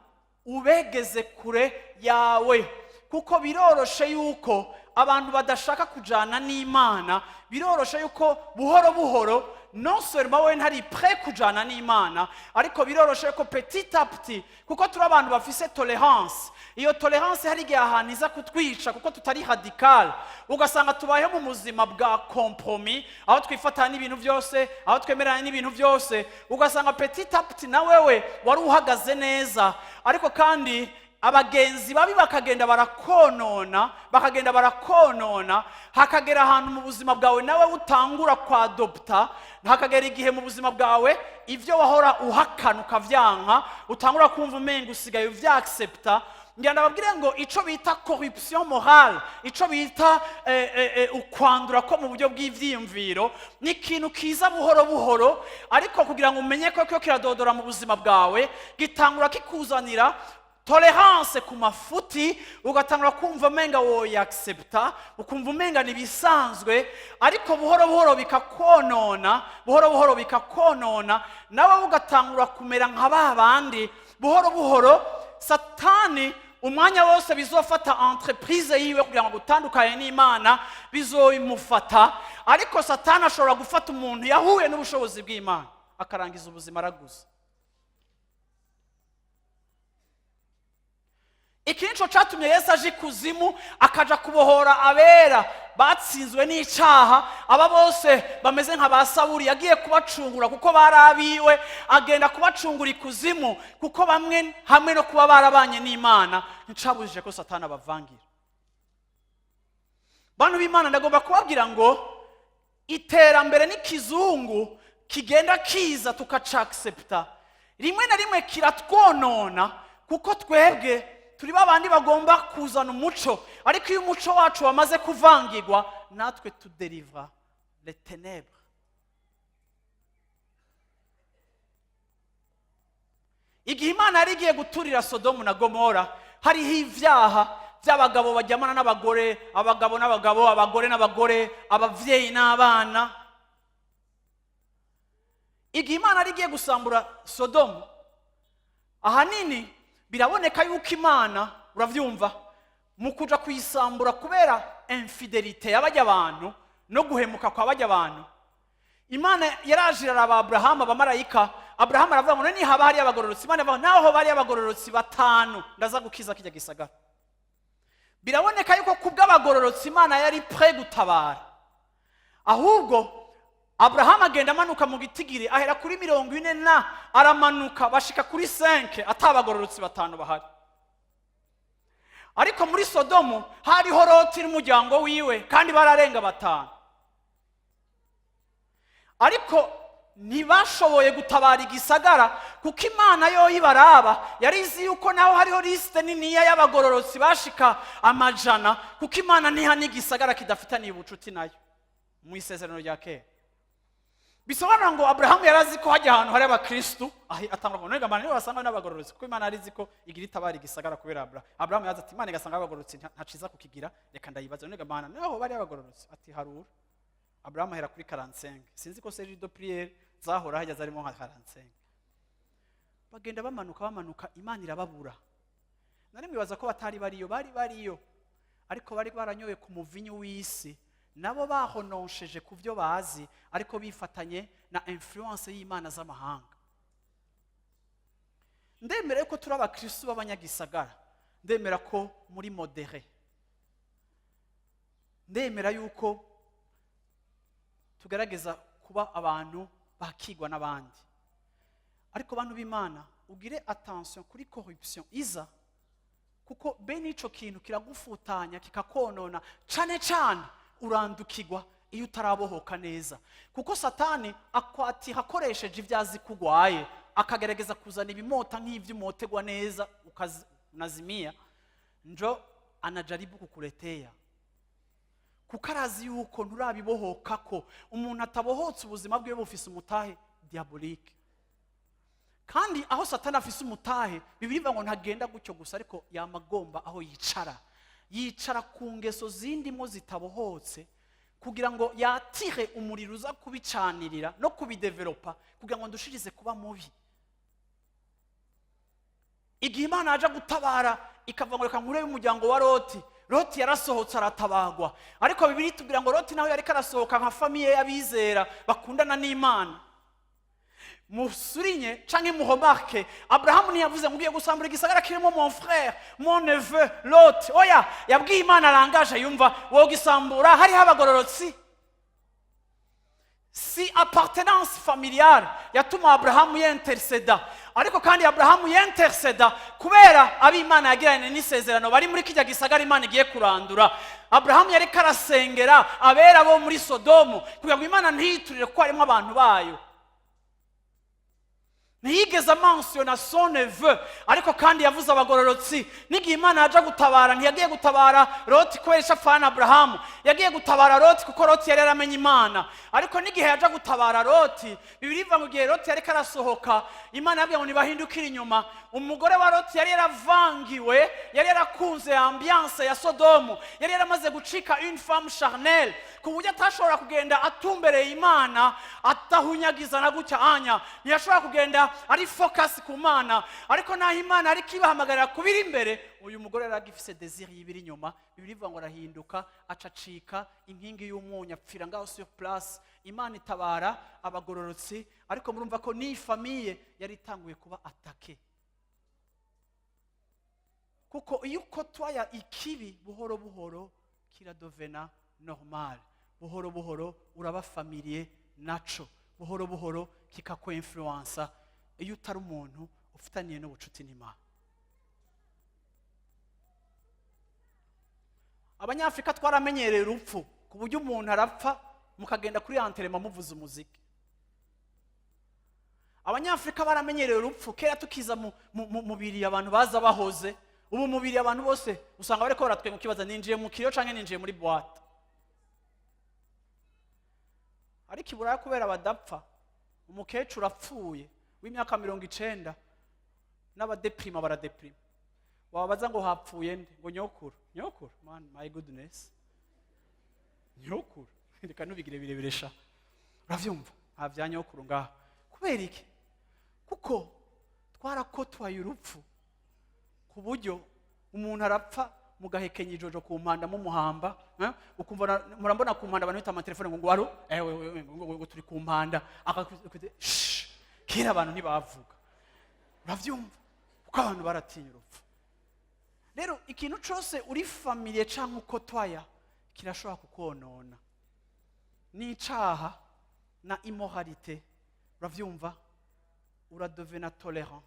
ubegeze kure yawe, kuko biroroshe yuko abantu badashaka kujana n'Imana, biroroshe yuko buhoro buhoro, non seulement wowe ntari prêt kujana n'Imana, ariko biroroshe ko petit à petit, kuko turi abantu bafise tolérance, iyo tolérance hari igihe ahantu iza kutwica, kuko tutari radical, ugasanga tubayeho mu buzima bwa compromis, aho twifatana n'ibintu byose, aho twemeranya n'ibintu byose. Ugasanga petit à petit na wewe wari uhagaze neza, ariko kandi abagenzi babi bakagenda barakonona, bakagenda barakonona, hakagera ahantu mu buzima bwawe nawe utangura kwadopta, hakagera igihe mu buzima bwawe ibyo wahora uhakana ukavyanka, utangura kumva umenga usigaye uvyaccepta. Ngira ndababwire ngo ico bita corruption morale, ico bita ukwandura ko mu buryo bw'ivyiyumviro, ni ikintu kiza buhoro buhoro, ariko kugira ngo umenye ko kio kiradodora mu buzima bwawe, gitangura kikuzanira tolérance ku mafuti, ugatangura kumva umenga woyaccepta, ukumva umenga ni ibisanzwe, ariko buhoro buhoro bikakonona, buhoro buhoro bikakonona, nawe ugatangura kumera nka ba bandi buhoro buhoro. Satani umwanya wose bizofata entreprise yiwe kugira ngo gutandukanye n'Imana bizoyimufata, ariko Satani ashobora gufata umuntu yahuye n'ubushobozi bw'Imana akarangiza ubuzima araguza. Iki nico catumye Yesu aje ikuzimu, akaja kubohora abera batsinzwe n'icaha. Aba bose bameze nka ba Sawuri, yagiye kubacungura kuko bari abiwe. Agenda kubacungura ikuzimu, kuko bamwe hamwe no kuba barabanye n'Imana nticabujije ko Satani abavangira. Bantu b'Imana, ndagomba kubabwira ngo iterambere n'ikizungu kigenda kiza tukacaccepta, rimwe na rimwe kiratwonona, kuko twebwe turi babandi bagomba kuzana umuco, ariko iyo umuco wacu wamaze kuvangirwa, natwe tuderiva les ténèbres. Igihe Imana yari igiye guturira Sodomu na Gomora, hariho ibyaha by'abagabo bajyamana n'abagore, abagabo n'abagabo, abagore n'abagore, ababyeyi n'abana. Igihe Imana yari igiye gusambura Sodomu, ahanini biraboneka yuko Imana, urabyumva, mu kuja kuyisambura kubera infidélité y'abajya abantu no guhemuka kwa bajya abantu, Imana yaraje iraraba Aburahamu, abamarayika. Aburahamu aravuga ngo: none haba hariyo abagororotsi? Imana ivuga: naho bari abagororotsi batanu, ndaza gukiza kijya gisagara. Biraboneka yuko kubw'abagororotsi Imana yari prêt gutabara. Ahubwo Aburahamu agenda amanuka mu gitigiri, ahera kuri 40 na aramanuka, bashika kuri 5, atabagororotsi batanu bahari. Ariko muri Sodomu hariho Loti n'umuryango wiwe, kandi bararenga batanu, ariko ntibashoboye gutabara igisagara, kuko Imana yo ibaraba yari izi yuko naho hariho liste niniya y'abagororotsi bashika amajana, kuko Imana ntiha n'igisagara kidafitaniye ubucuti nayo mu isezerano rya kera. Bisobanura ngo Aburahamu yari azi ko hajya ahantu hari abakristu, atangura kubona Imana nibo basanga n'abagororotsi, kuko Imana yari izi ko igira itabara igisagara kubera Aburahamu. Aburahamu yaza ati: Imana igasanga abagororotsi ntaciza kukigira, reka ndayibaza. None Imana, niho bari abagororotsi? Ati: harura. Aburahamu ahera kuri 45. Sinzi ko cellule de prière zahora hajya zarimo nka 45. Bagenda bamanuka, bamanuka, Imana irababura. Nari mwibaza ko batari bariyo, bari bariyo, ariko bari baranyoye ku muvinyu w'isi, nabo bahononsheje ku byo bazi, ariko bifatanye na influence y'imana z'amahanga. Ndemera yuko turi abakristu b'abanyagisagara, ndemera ko muri modéré, ndemera yuko tugerageza kuba abantu bakigwa n'abandi, ariko bantu b'Imana, ugire attention kuri corruption iza, kuko bene ico kintu kiragufutanya, kikakonona cane cane, urandukirwa Iyo utarabohoka neza, kuko Satani akwatiha akoresheje ibyo azi ko urwaye, akagerageza kuzana ibimota nk'iby'umotegwa neza unazimia, njo anajaribu kukuletea, kuko arazi yuko nturabibohoka, ko umuntu atabohotse ubuzima bwiwe bufise umutahe diabolique. Kandi aho Satani afise umutahe, Bibiliya ivuga ngo ntagenda gutyo gusa, ariko yamagomba aho yicara, yicara ku ngeso zindimo zitabohotse, kugira ngo yatire umuriro uza kubicanirira no kubidevelopa, kugira ngo ndushirize kuba mubi. Igihe Imana yaje gutabara, ikavuga ngo reka nkure y'umuryango wa Loti, Loti yarasohotse aratabagwa. Ariko Bibiliya itubwira ngo Loti nawe yariko arasohoka nka famille y'abizera bakundana n'Imana. Musurinye canke muremarque, Aburahamu ntiyavuze ngo ugiye gusambura igisagara kirimo mon frère, mon neveu Lot. Oya, yabwiye Imana arangaje yumva: wogisambura hariho abagororotsi? Si appartenance familiale yatuma Aburahamu yenterseda, ariko kandi Aburahamu yenterseda kubera ab'Imana yagiranye n'isezerano bari muri kijya gisagara Imana igiye kurandura. Aburahamu yariko arasengera abera bo muri Sodomu kugira ngo Imana ntiyiturire kuko harimo abantu bayo. Ntiyigeze amansiyona son neveu, ariko kandi yavuze abagororotsi. N'igihe Imana yaja gutabara, ntiyagiye gutabara Loti kubera icyo apfana Aburahamu. Yagiye gutabara Loti kuko Loti yari yaramenye Imana. Ariko n'igihe yaja gutabara Loti, Bibiliya ivuga ngo igihe Loti yariko arasohoka, Imana yabwiye ngo ntibahindukire inyuma. Umugore wa Loti yari yaravangiwe, yari yarakunze ambiance ya Sodomu, yari yaramaze gucika une femme charnelle, ku buryo atashobora kugenda atumbereye Imana, atahunyagiza na gutya anya. Ntiyashobora kugenda ari focus ku Mana. Ariko naho Imana ariko ibahamagarira kubiri imbere, uyu mugore yari agifise désir y'ibiri inyuma. Bibiliya ivuga ngo arahinduka, acacika inkingi y'umunyu, apfira ngaho sur place. Imana itabara abagororotsi, ariko murumva ko n'iyi famille yari itanguye kuba attaquée, kuko iyo ukotwaya ikibi, buhoro buhoro kiradovena normal, buhoro buhoro uraba familier naco, buhoro buhoro kikakwinfluensa, iyo utari umuntu ufitaniye n'ubucuti n'Imana. Abanyafurika twaramenyereye urupfu, ku buryo umuntu arapfa mukagenda kuri enterrement muvuza umuziki. Abanyafurika baramenyereye urupfu. Kera tukiza mu mubiri, abantu baza bahoze. Ubu mubiri abantu bose usanga bariko baratwenga, ukibaza ninjiye mu kiriyo canke ninjiye muri boîte. Ariko i Buraya, kubera badapfa, umukecuru apfuye w'imyaka 90, n'abadeprima baradeprima. Wababaza ngo hapfuye nde? Ngo nyokuru. Nyokuru, man, my goodness, nyokuru! Reka ntubigire birebire sha. Uravyumva, nta vya nyokuru ngaha. Kubera iki? Kuko twarakotwaye urupfu, ku buryo umuntu arapfa mugahekenya ijojo ku mpanda mumuhamba, eh? Ukumva murambona ku mpanda, abantu bita amatelefone ngo allô, ewe ngo turi ku mpanda. Shh, kera abantu ntibavuga. Uravyumva, kuko abantu baratinya urupfu. Rero ikintu cose uri familier canke uko twaya kirashobora kukonona, n'icaha na immoralité. Uravyumva, uradovena tolérant,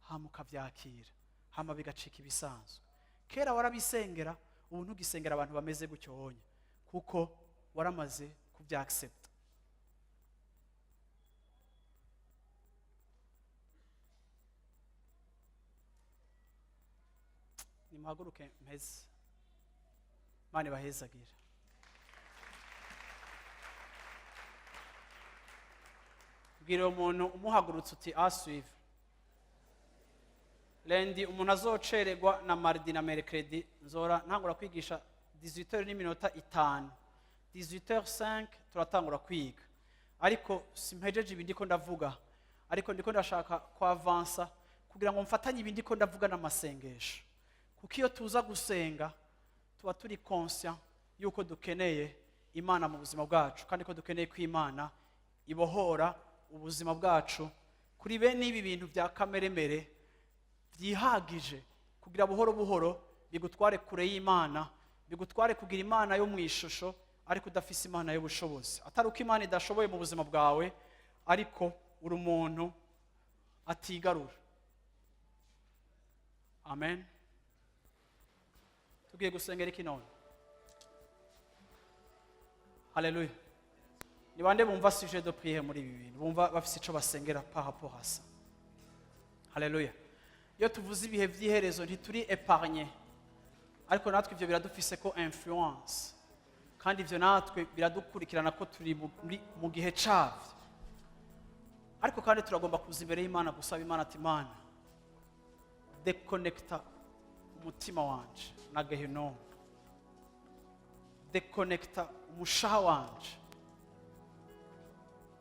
hama ukavyakira, hama bigacika ibisanzwe. Kera warabisengera, ubu ntugisengera abantu bameze gutyo honye, kuko waramaze kubyaccepta. Nimuhaguruke mpeze. Imana ibahezagire. Bwira uwo muntu umuhagurutse uti: "À suivre lundi." Umuntu azocererwa na mardi na mercredi, nzora ntangura kwigisha 18 n'iminota 5, 18h05 turatangura kwiga. Ariko simpejeje ibi ndiko ndavuga, ariko ndiko ndashaka kwavansa kugira ngo mfatanye ibi ndiko ndavuga n'amasengesho, kuko iyo tuza gusenga tuba turi conscient yuko dukeneye Imana mu buzima bwacu, kandi ko dukeneye ko Imana ibohora ubuzima bwacu kuri bene ibi bintu bya kameremere byihagije, kugira buhoro buhoro bigutware kure y'Imana, bigutware kugira Imana yo mu ishusho ariko udafise Imana y'ubushobozi. Atari uko Imana idashoboye mu buzima bwawe, ariko uri umuntu atigarura. Amen. Tugiye gusengera iki none? Haleluya. Ni bande bumva sujet de prière muri ibi bintu, bumva bafise ico basengera par rapport à ça? Haleluya! Iyo tuvuze ibihe by'iherezo, ntituri épargné, ariko natwe ibyo biradufise ko influence, kandi ibyo natwe biradukurikirana ko turi mu gihe cyabyo. Ariko kandi turagomba kuza imbere y'Imana gusaba Imana ati: "Imana, déconnecta umutima wanje na gehinomu, déconnecta umushaha wanje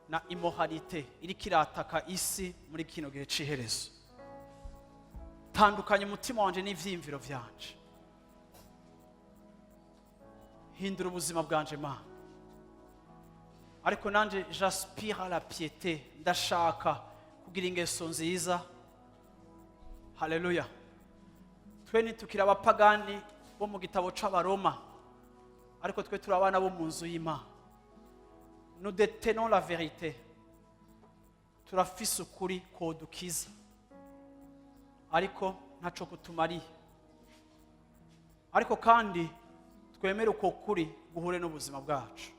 na immoralité iriko irataka isi muri kino gihe c'iherezo. Tandukanya umutima wanje n'ivyiyumviro vyanje. Hindura ubuzima bwanje, Mana." Ariko nanje j'aspire à la piété, ndashaka kugira ingeso nziza. Haleluya! Twe ntitukiri abapagani bo mu gitabo c'Abaroma, ariko twe turi abana bo mu nzu y'Imana. Nous détenons la vérité, turafise ukuri kodukiza, ariko ntaco kutumariye. Ariko kandi twemere uko kuri guhure n'ubuzima bwacu.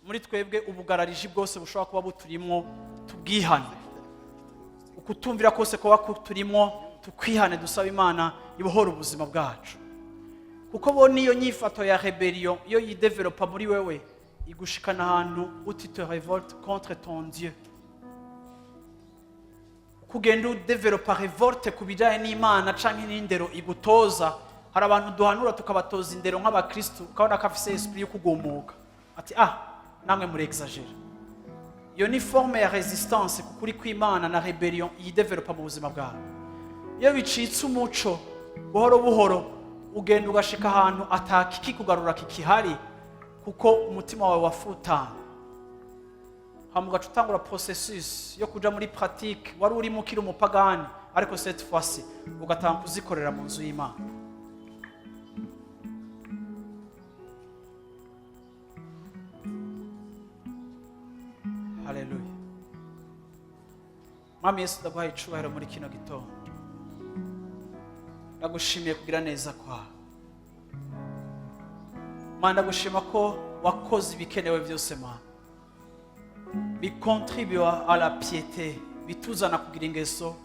Muri twebwe, ubugarariji bwose bushobora kuba buturimwo tubwihane, ukutumvira kose kuba kuturimwo tukwihane, dusaba Imana ibohora ubuzima bwacu, kuko bo niyo nyifato ya rébellion iyo yidevelopa muri wewe, igushikana ahantu où tu te révoltes contre ton Dieu. Kugenda udevelopa révolte ku bijyanye n'Imana canke n'indero igutoza. Hari abantu duhanura, tukabatoza indero nk'abakristu, ukabona ko afise esprit yo kugumuka, ati: "Ah, namwe muri exagère." Iyo ni forme ya résistance ku kuri kw'Imana na rébellion yidevelopa mu buzima bwawe. Iyo bicitse umuco, buhoro buhoro ugenda ugashika ahantu atakikikugarura kikihari, kuko umutima wawe wafutanye. Hama ugaca utangura processus yo kuja muri pratique wari urimo ukiri umupagani, ariko cette fois-ci ugatanga kuzikorera mu nzu y'Imana. Haleluya! Mwami Yesu, ndaguhaye icubahiro muri kino gitondo. Ndagushimiye kugira neza kwawe, Mana. Ndagushima ko wakoze ibikenewe byose, Mana, bikontribuwa à la piété, bituzana kugira ingeso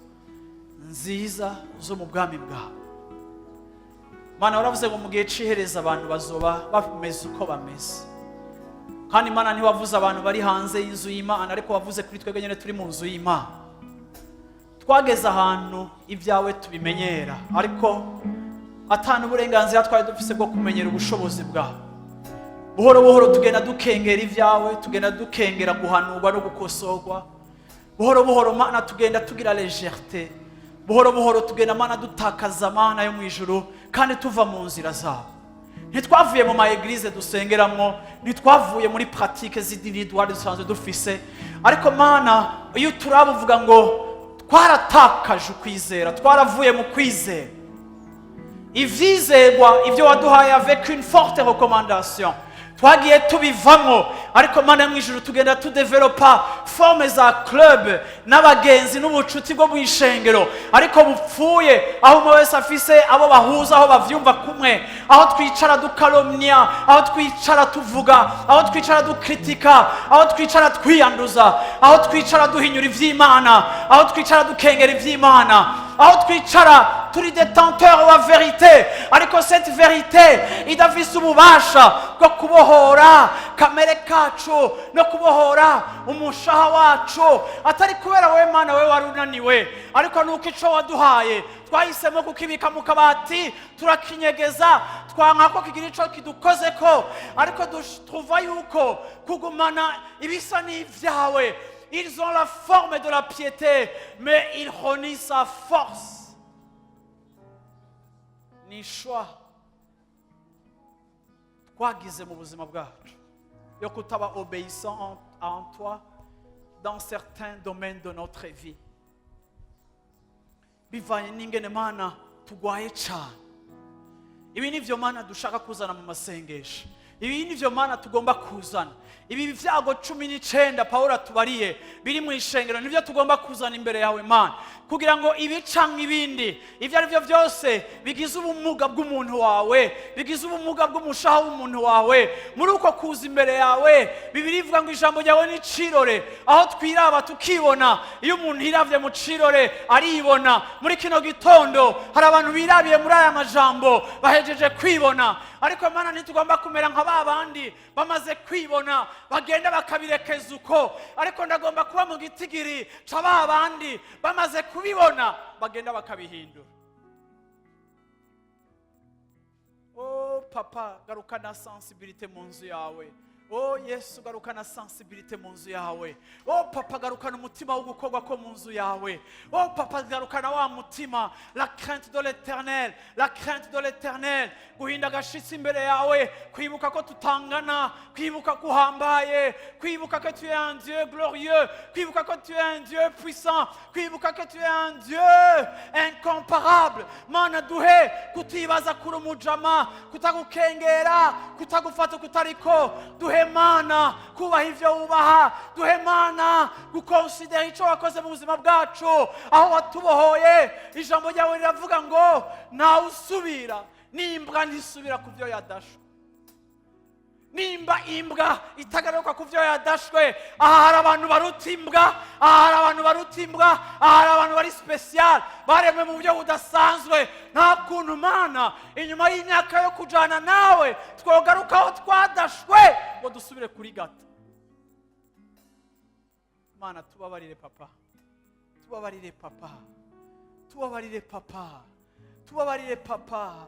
nziza zo mu bwami bwawe. Mana, waravuze ngo mu gihe c'ihereza abantu bazoba bameze uko bameze. Kandi Mana, ntiwavuze abantu bari hanze y'inzu y'Imana, ariko wavuze kuri twebwe nyine turi mu nzu y'Imana. Twageze ahantu ibyawe tubimenyera, ariko atana uburenganzira twari dufise bwo kumenyera ubushobozi bwawe. Buhoro buhoro tugenda dukengera ibyawe, tugenda dukengera guhanurwa no gukosorwa. Buhoro buhoro, Mana, tugenda tugira légèreté. Buhoro buhoro tugenda, Mana, dutakaza, Mana yo mu ijuru, kandi tuva mu nzira zabo. Ntitwavuye mu ma églises dusengeramwo, ntitwavuye muri pratique z'idini twari dusanzwe dufise, ariko Mana, iyo turaba uvuga ngo twaratakaje ukwizera, twaravuye mu kwizera. Ivyizerwa, ibyo waduhaye avec une forte recommandation, twagiye tubivamo. Ariko Mana mu ijuru, tugenda tudevelopa forme za club n'abagenzi n'ubucuti bwo mu ishengero, ariko bupfuye, aho umwe wese afise abo bahuza, aho bavyumva kumwe, aho twicara dukalomnia, aho twicara tuvuga, aho twicara dukritika, aho twicara twiyanduza, aho twicara duhinyura ivy'Imana, aho twicara dukengera ivy'Imana, aho twicara turi détenteur wa vérité, ariko cette vérité idafise ububasha bwo kubohora kamere kacu no kubohora umushaha wacu. Atari kubera wowe, Mana, wowe wari unaniwe, ariko nuko ico waduhaye twahisemo kukibika mu kabati, turakinyegeza, twanka ko kigira ico kidukozeko. Ariko tuva yuko kugumana ibisa n'ivyawe, ils ont la forme de la piété, mais ils renient sa force. Ni choix twagize mu buzima bwacu yo kutaba obéissant en toi dans certains domaines de notre vie, bivanye n'ingene, Mana, tugwaye cyane. Ibi nivyo, Mana, dushaka kuzana mu masengesho. Ibi nivyo, Mana, tugomba kuzana. Ibi byago 19 Pawulo atubariye biri mu ishengero nibyo tugomba kuzana imbere yawe, Mana, kugira ngo ibi canke ibindi ibyo ari byo byose bigize ubumuga bw'umuntu wawe, bigize ubumuga bw'umushaha w'umuntu wawe, muri uko kuza imbere yawe. Bibiliya ivuga ngo ijambo ryawe ni cirore, aho twiraba tukibona. Iyo umuntu yiravye mu cirore aribona. Muri kino gitondo hari abantu birabiye muri aya majambo, bahejeje kwibona. Ariko Mana, ntitugomba kumera nka ba bandi bamaze kwibona bagenda bakabirekeza uko, ariko ndagomba kuba mu gitigiri ca ba bandi bamaze kubibona bagenda bakabihindura. Oh Papa, garukana sensibilité mu nzu yawe. Oh Yesu, garukana sensibilité mu nzu yawe. Oh Papa, garukana umutima wo gukorwa ko mu nzu yawe. Oh Papa, garukana wa mutima, la crainte de l'Éternel, la crainte de l'Éternel, guhinda agashitsi imbere yawe, kwibuka ko tutangana, kwibuka ko uhambaye, kwibuka ko tu es un Dieu glorieux, kwibuka ko tu es un Dieu puissant, kwibuka ko tu es un Dieu incomparable. Mana, duhe kutibaza kuri umujama, kutagukengera, kutagufata kutariko. Duhe, Mana, kubaha ivyo wubaha. Duhe, Mana, gukonsidera ico wakoze mu buzima bwacu, aho watubohoye. Ijambo ryawe riravuga ngo ntawe usubira, n'imbwa ntisubira ku byo yadashwe. Nimba imbwa itagaruka ku byo yadashwe, aha hari abantu baruta imbwa, aha hari abantu baruta imbwa, aha hari abantu bari spécial, baremwe mu buryo budasanzwe. Nta kuntu, Mana, inyuma y'imyaka yo kujana nawe twogaruka aho twadashwe ngo dusubire kuri gata. Mana, tubabarire Papa, tubabarire Papa, tubabarire Papa, tubabarire Papa,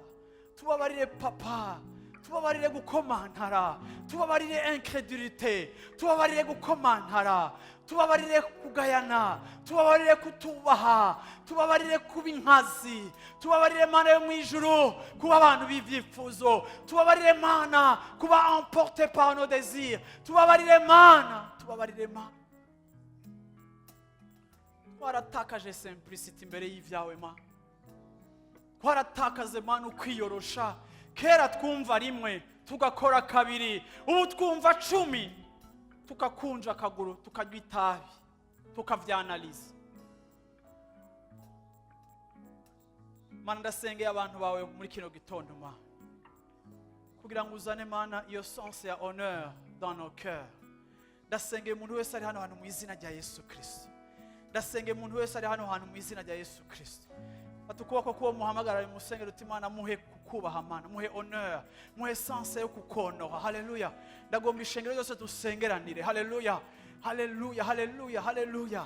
tubabarire Papa, tubabarire gukomantara, tubabarire incrédulité, tubabarire gukomantara, tubabarire kugayana, tubabarire kutubaha, tubabarire kuba inkazi, tubabarire, Mana yo mu ijuru, kuba abantu b'ibyifuzo, tubabarire, Mana, kuba emporté par nos désirs. Tubabarire, Mana, tubabarire, Mana. Twaratakaje simplicité imbere y'ibyawe, Mana. Twaratakaze, Mana, ukwiyorosha. Kera twumva rimwe tugakora kabiri, ubu twumva 10 tukakunja akaguru, tukanywa itabi, tukavyanaliza. Mana, ndasengeye abantu bawe muri kino gitondo, Mana, kugira ngo uzane, Mana, iyo sens ya honneur dans nos cœurs. Ndasengeye umuntu wese ari hano hantu mu izina rya Yesu Kristo. Ndasengeye umuntu wese ari hano hantu mu izina rya Yesu Kristo. Fata ukuboko k'uwo muhamagara mu musengero uti: "Imana, muhe kukubaha, Mana, muhe honneur, muhe sens yo kukonoha." Haleluya! Ndagomba ishengero ryose dusengeranire. Haleluya, haleluya, haleluya, haleluya!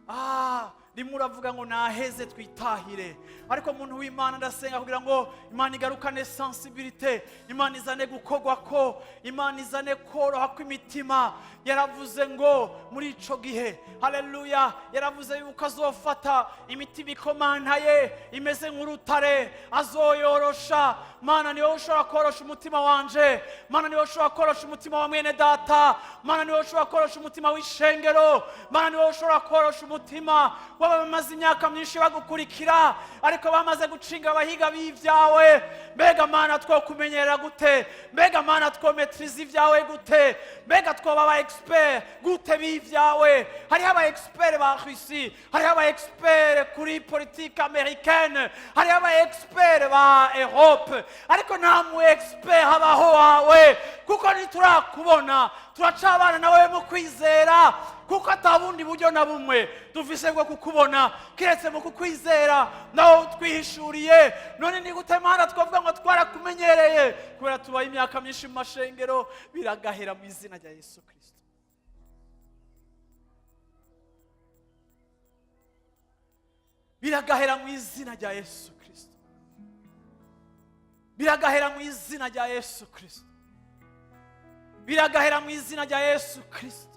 Ah, rimwe uravuga ngo naheze twitahire, ariko muntu w'Imana, ndasenga kugira ngo Imana igarukane sensibilité, Imana izane gukorwa ko, Imana izane koroha kw'imitima. Yaravuze ngo muri ico gihe, haleluya, yaravuze yuko azofata imitima ikomantaye imeze nk'urutare, azoyorosha. Mana, niwowe ushobora korosha umutima wanje. Mana, niwowe ushobora korosha umutima wa mwene data. Mana, niwowe ushobora korosha umutima w'ishengero. Mana, niwowe ushobora korosha umutima w'abamaze imyaka myinshi bagukurikira, ariko bamaze gucinga abahiga b'ibyawe. Mbega Mana, twokumenyera gute? Mbega Mana, twometriza ibyawe gute? Mbega twoba aba expert gute b'ibyawe? Hariho aba expert ba Russie, hariho aba expert kuri politique américaine, hariho aba expert ba Europe, ariko nta mu expert habaho wawe, kuko ntiturakubona. Turacabana nawe mu kwizera, kuko ata bundi buryo na bumwe dufise bwo kukubona kiretse mu kukwizera nawe twihishuriye. None ni gute, Mana, twavuga ngo twarakumenyereye kubera tubaye imyaka myinshi mu mashengero? Biragahera mu izina rya Yesu Kirisito. Biragahera mu izina rya Yesu Kirisito. Biragahera mu izina rya Yesu Kirisito. Biragahera mu izina rya Yesu Kirisito.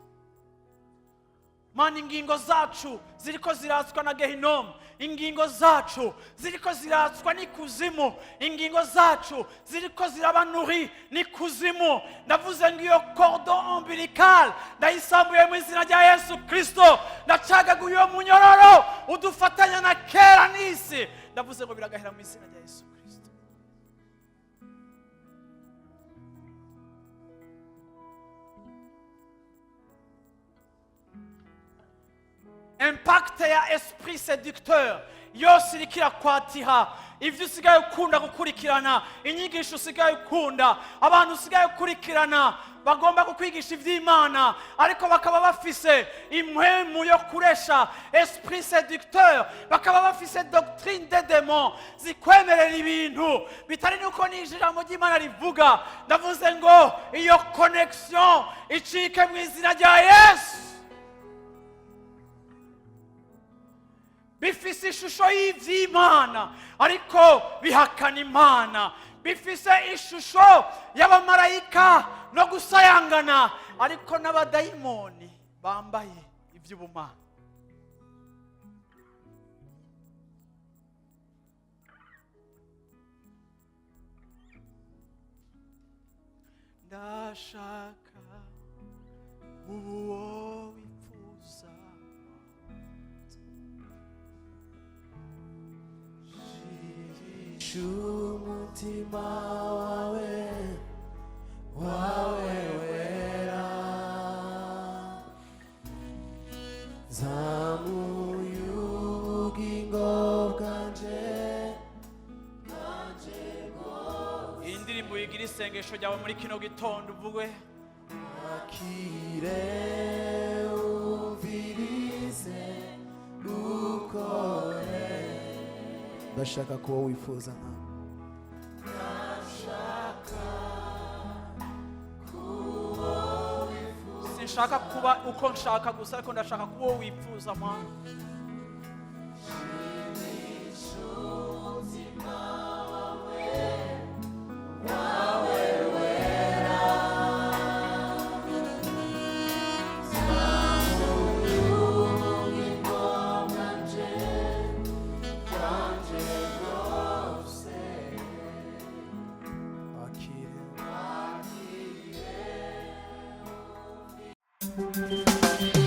Mana, ingingo zacu ziriko ziratswa na gehinomu, ingingo zacu ziriko ziratswa n'ikuzimu, ingingo zacu ziriko ziraba nourries n'ikuzimu. Ndavuze ngo iyo cordon ombilical ndayisambuye mu izina rya Yesu Kirisito. Ndacagaguye uwo munyororo udufatanya na kera n'isi. Ndavuze ngo biragahera mu izina rya Yesu Kirisito. Impact ya esprit séducteur yose iriko irakwatiha. Ibyo usigaye ukunda gukurikirana, inyigisho usigaye ukunda, abantu usigaye ukurikirana bagomba kukwigisha iby'Imana ariko bakaba bafise impwemu yo kuresha, esprit séducteur, bakaba bafise doctrine de démon zikwemerera ibintu bitari nuko n'ijambo ry'Imana rivuga. Ndavuze ngo iyo connexion icike mu izina rya Yesu. Bifise ishusho y'iby'Imana ariko bihakana Imana, bifise ishusho y'abamarayika no gusayangana ariko n'abadayimoni bambaye iby'ubumana. Ndashaka uwo wifuza. Umutima wawe wera, zamuye ubugingo bwanje. Iyi ndirimbo yigira isengesho ryawe muri kino gitondo, uvuge: Akire, umvirize, ukore. Ndashaka kuba wifuza nkawe. Sinshaka kuba uko nshaka gusa, ariko ndashaka kuba uwo wifuza, Mana. Akire.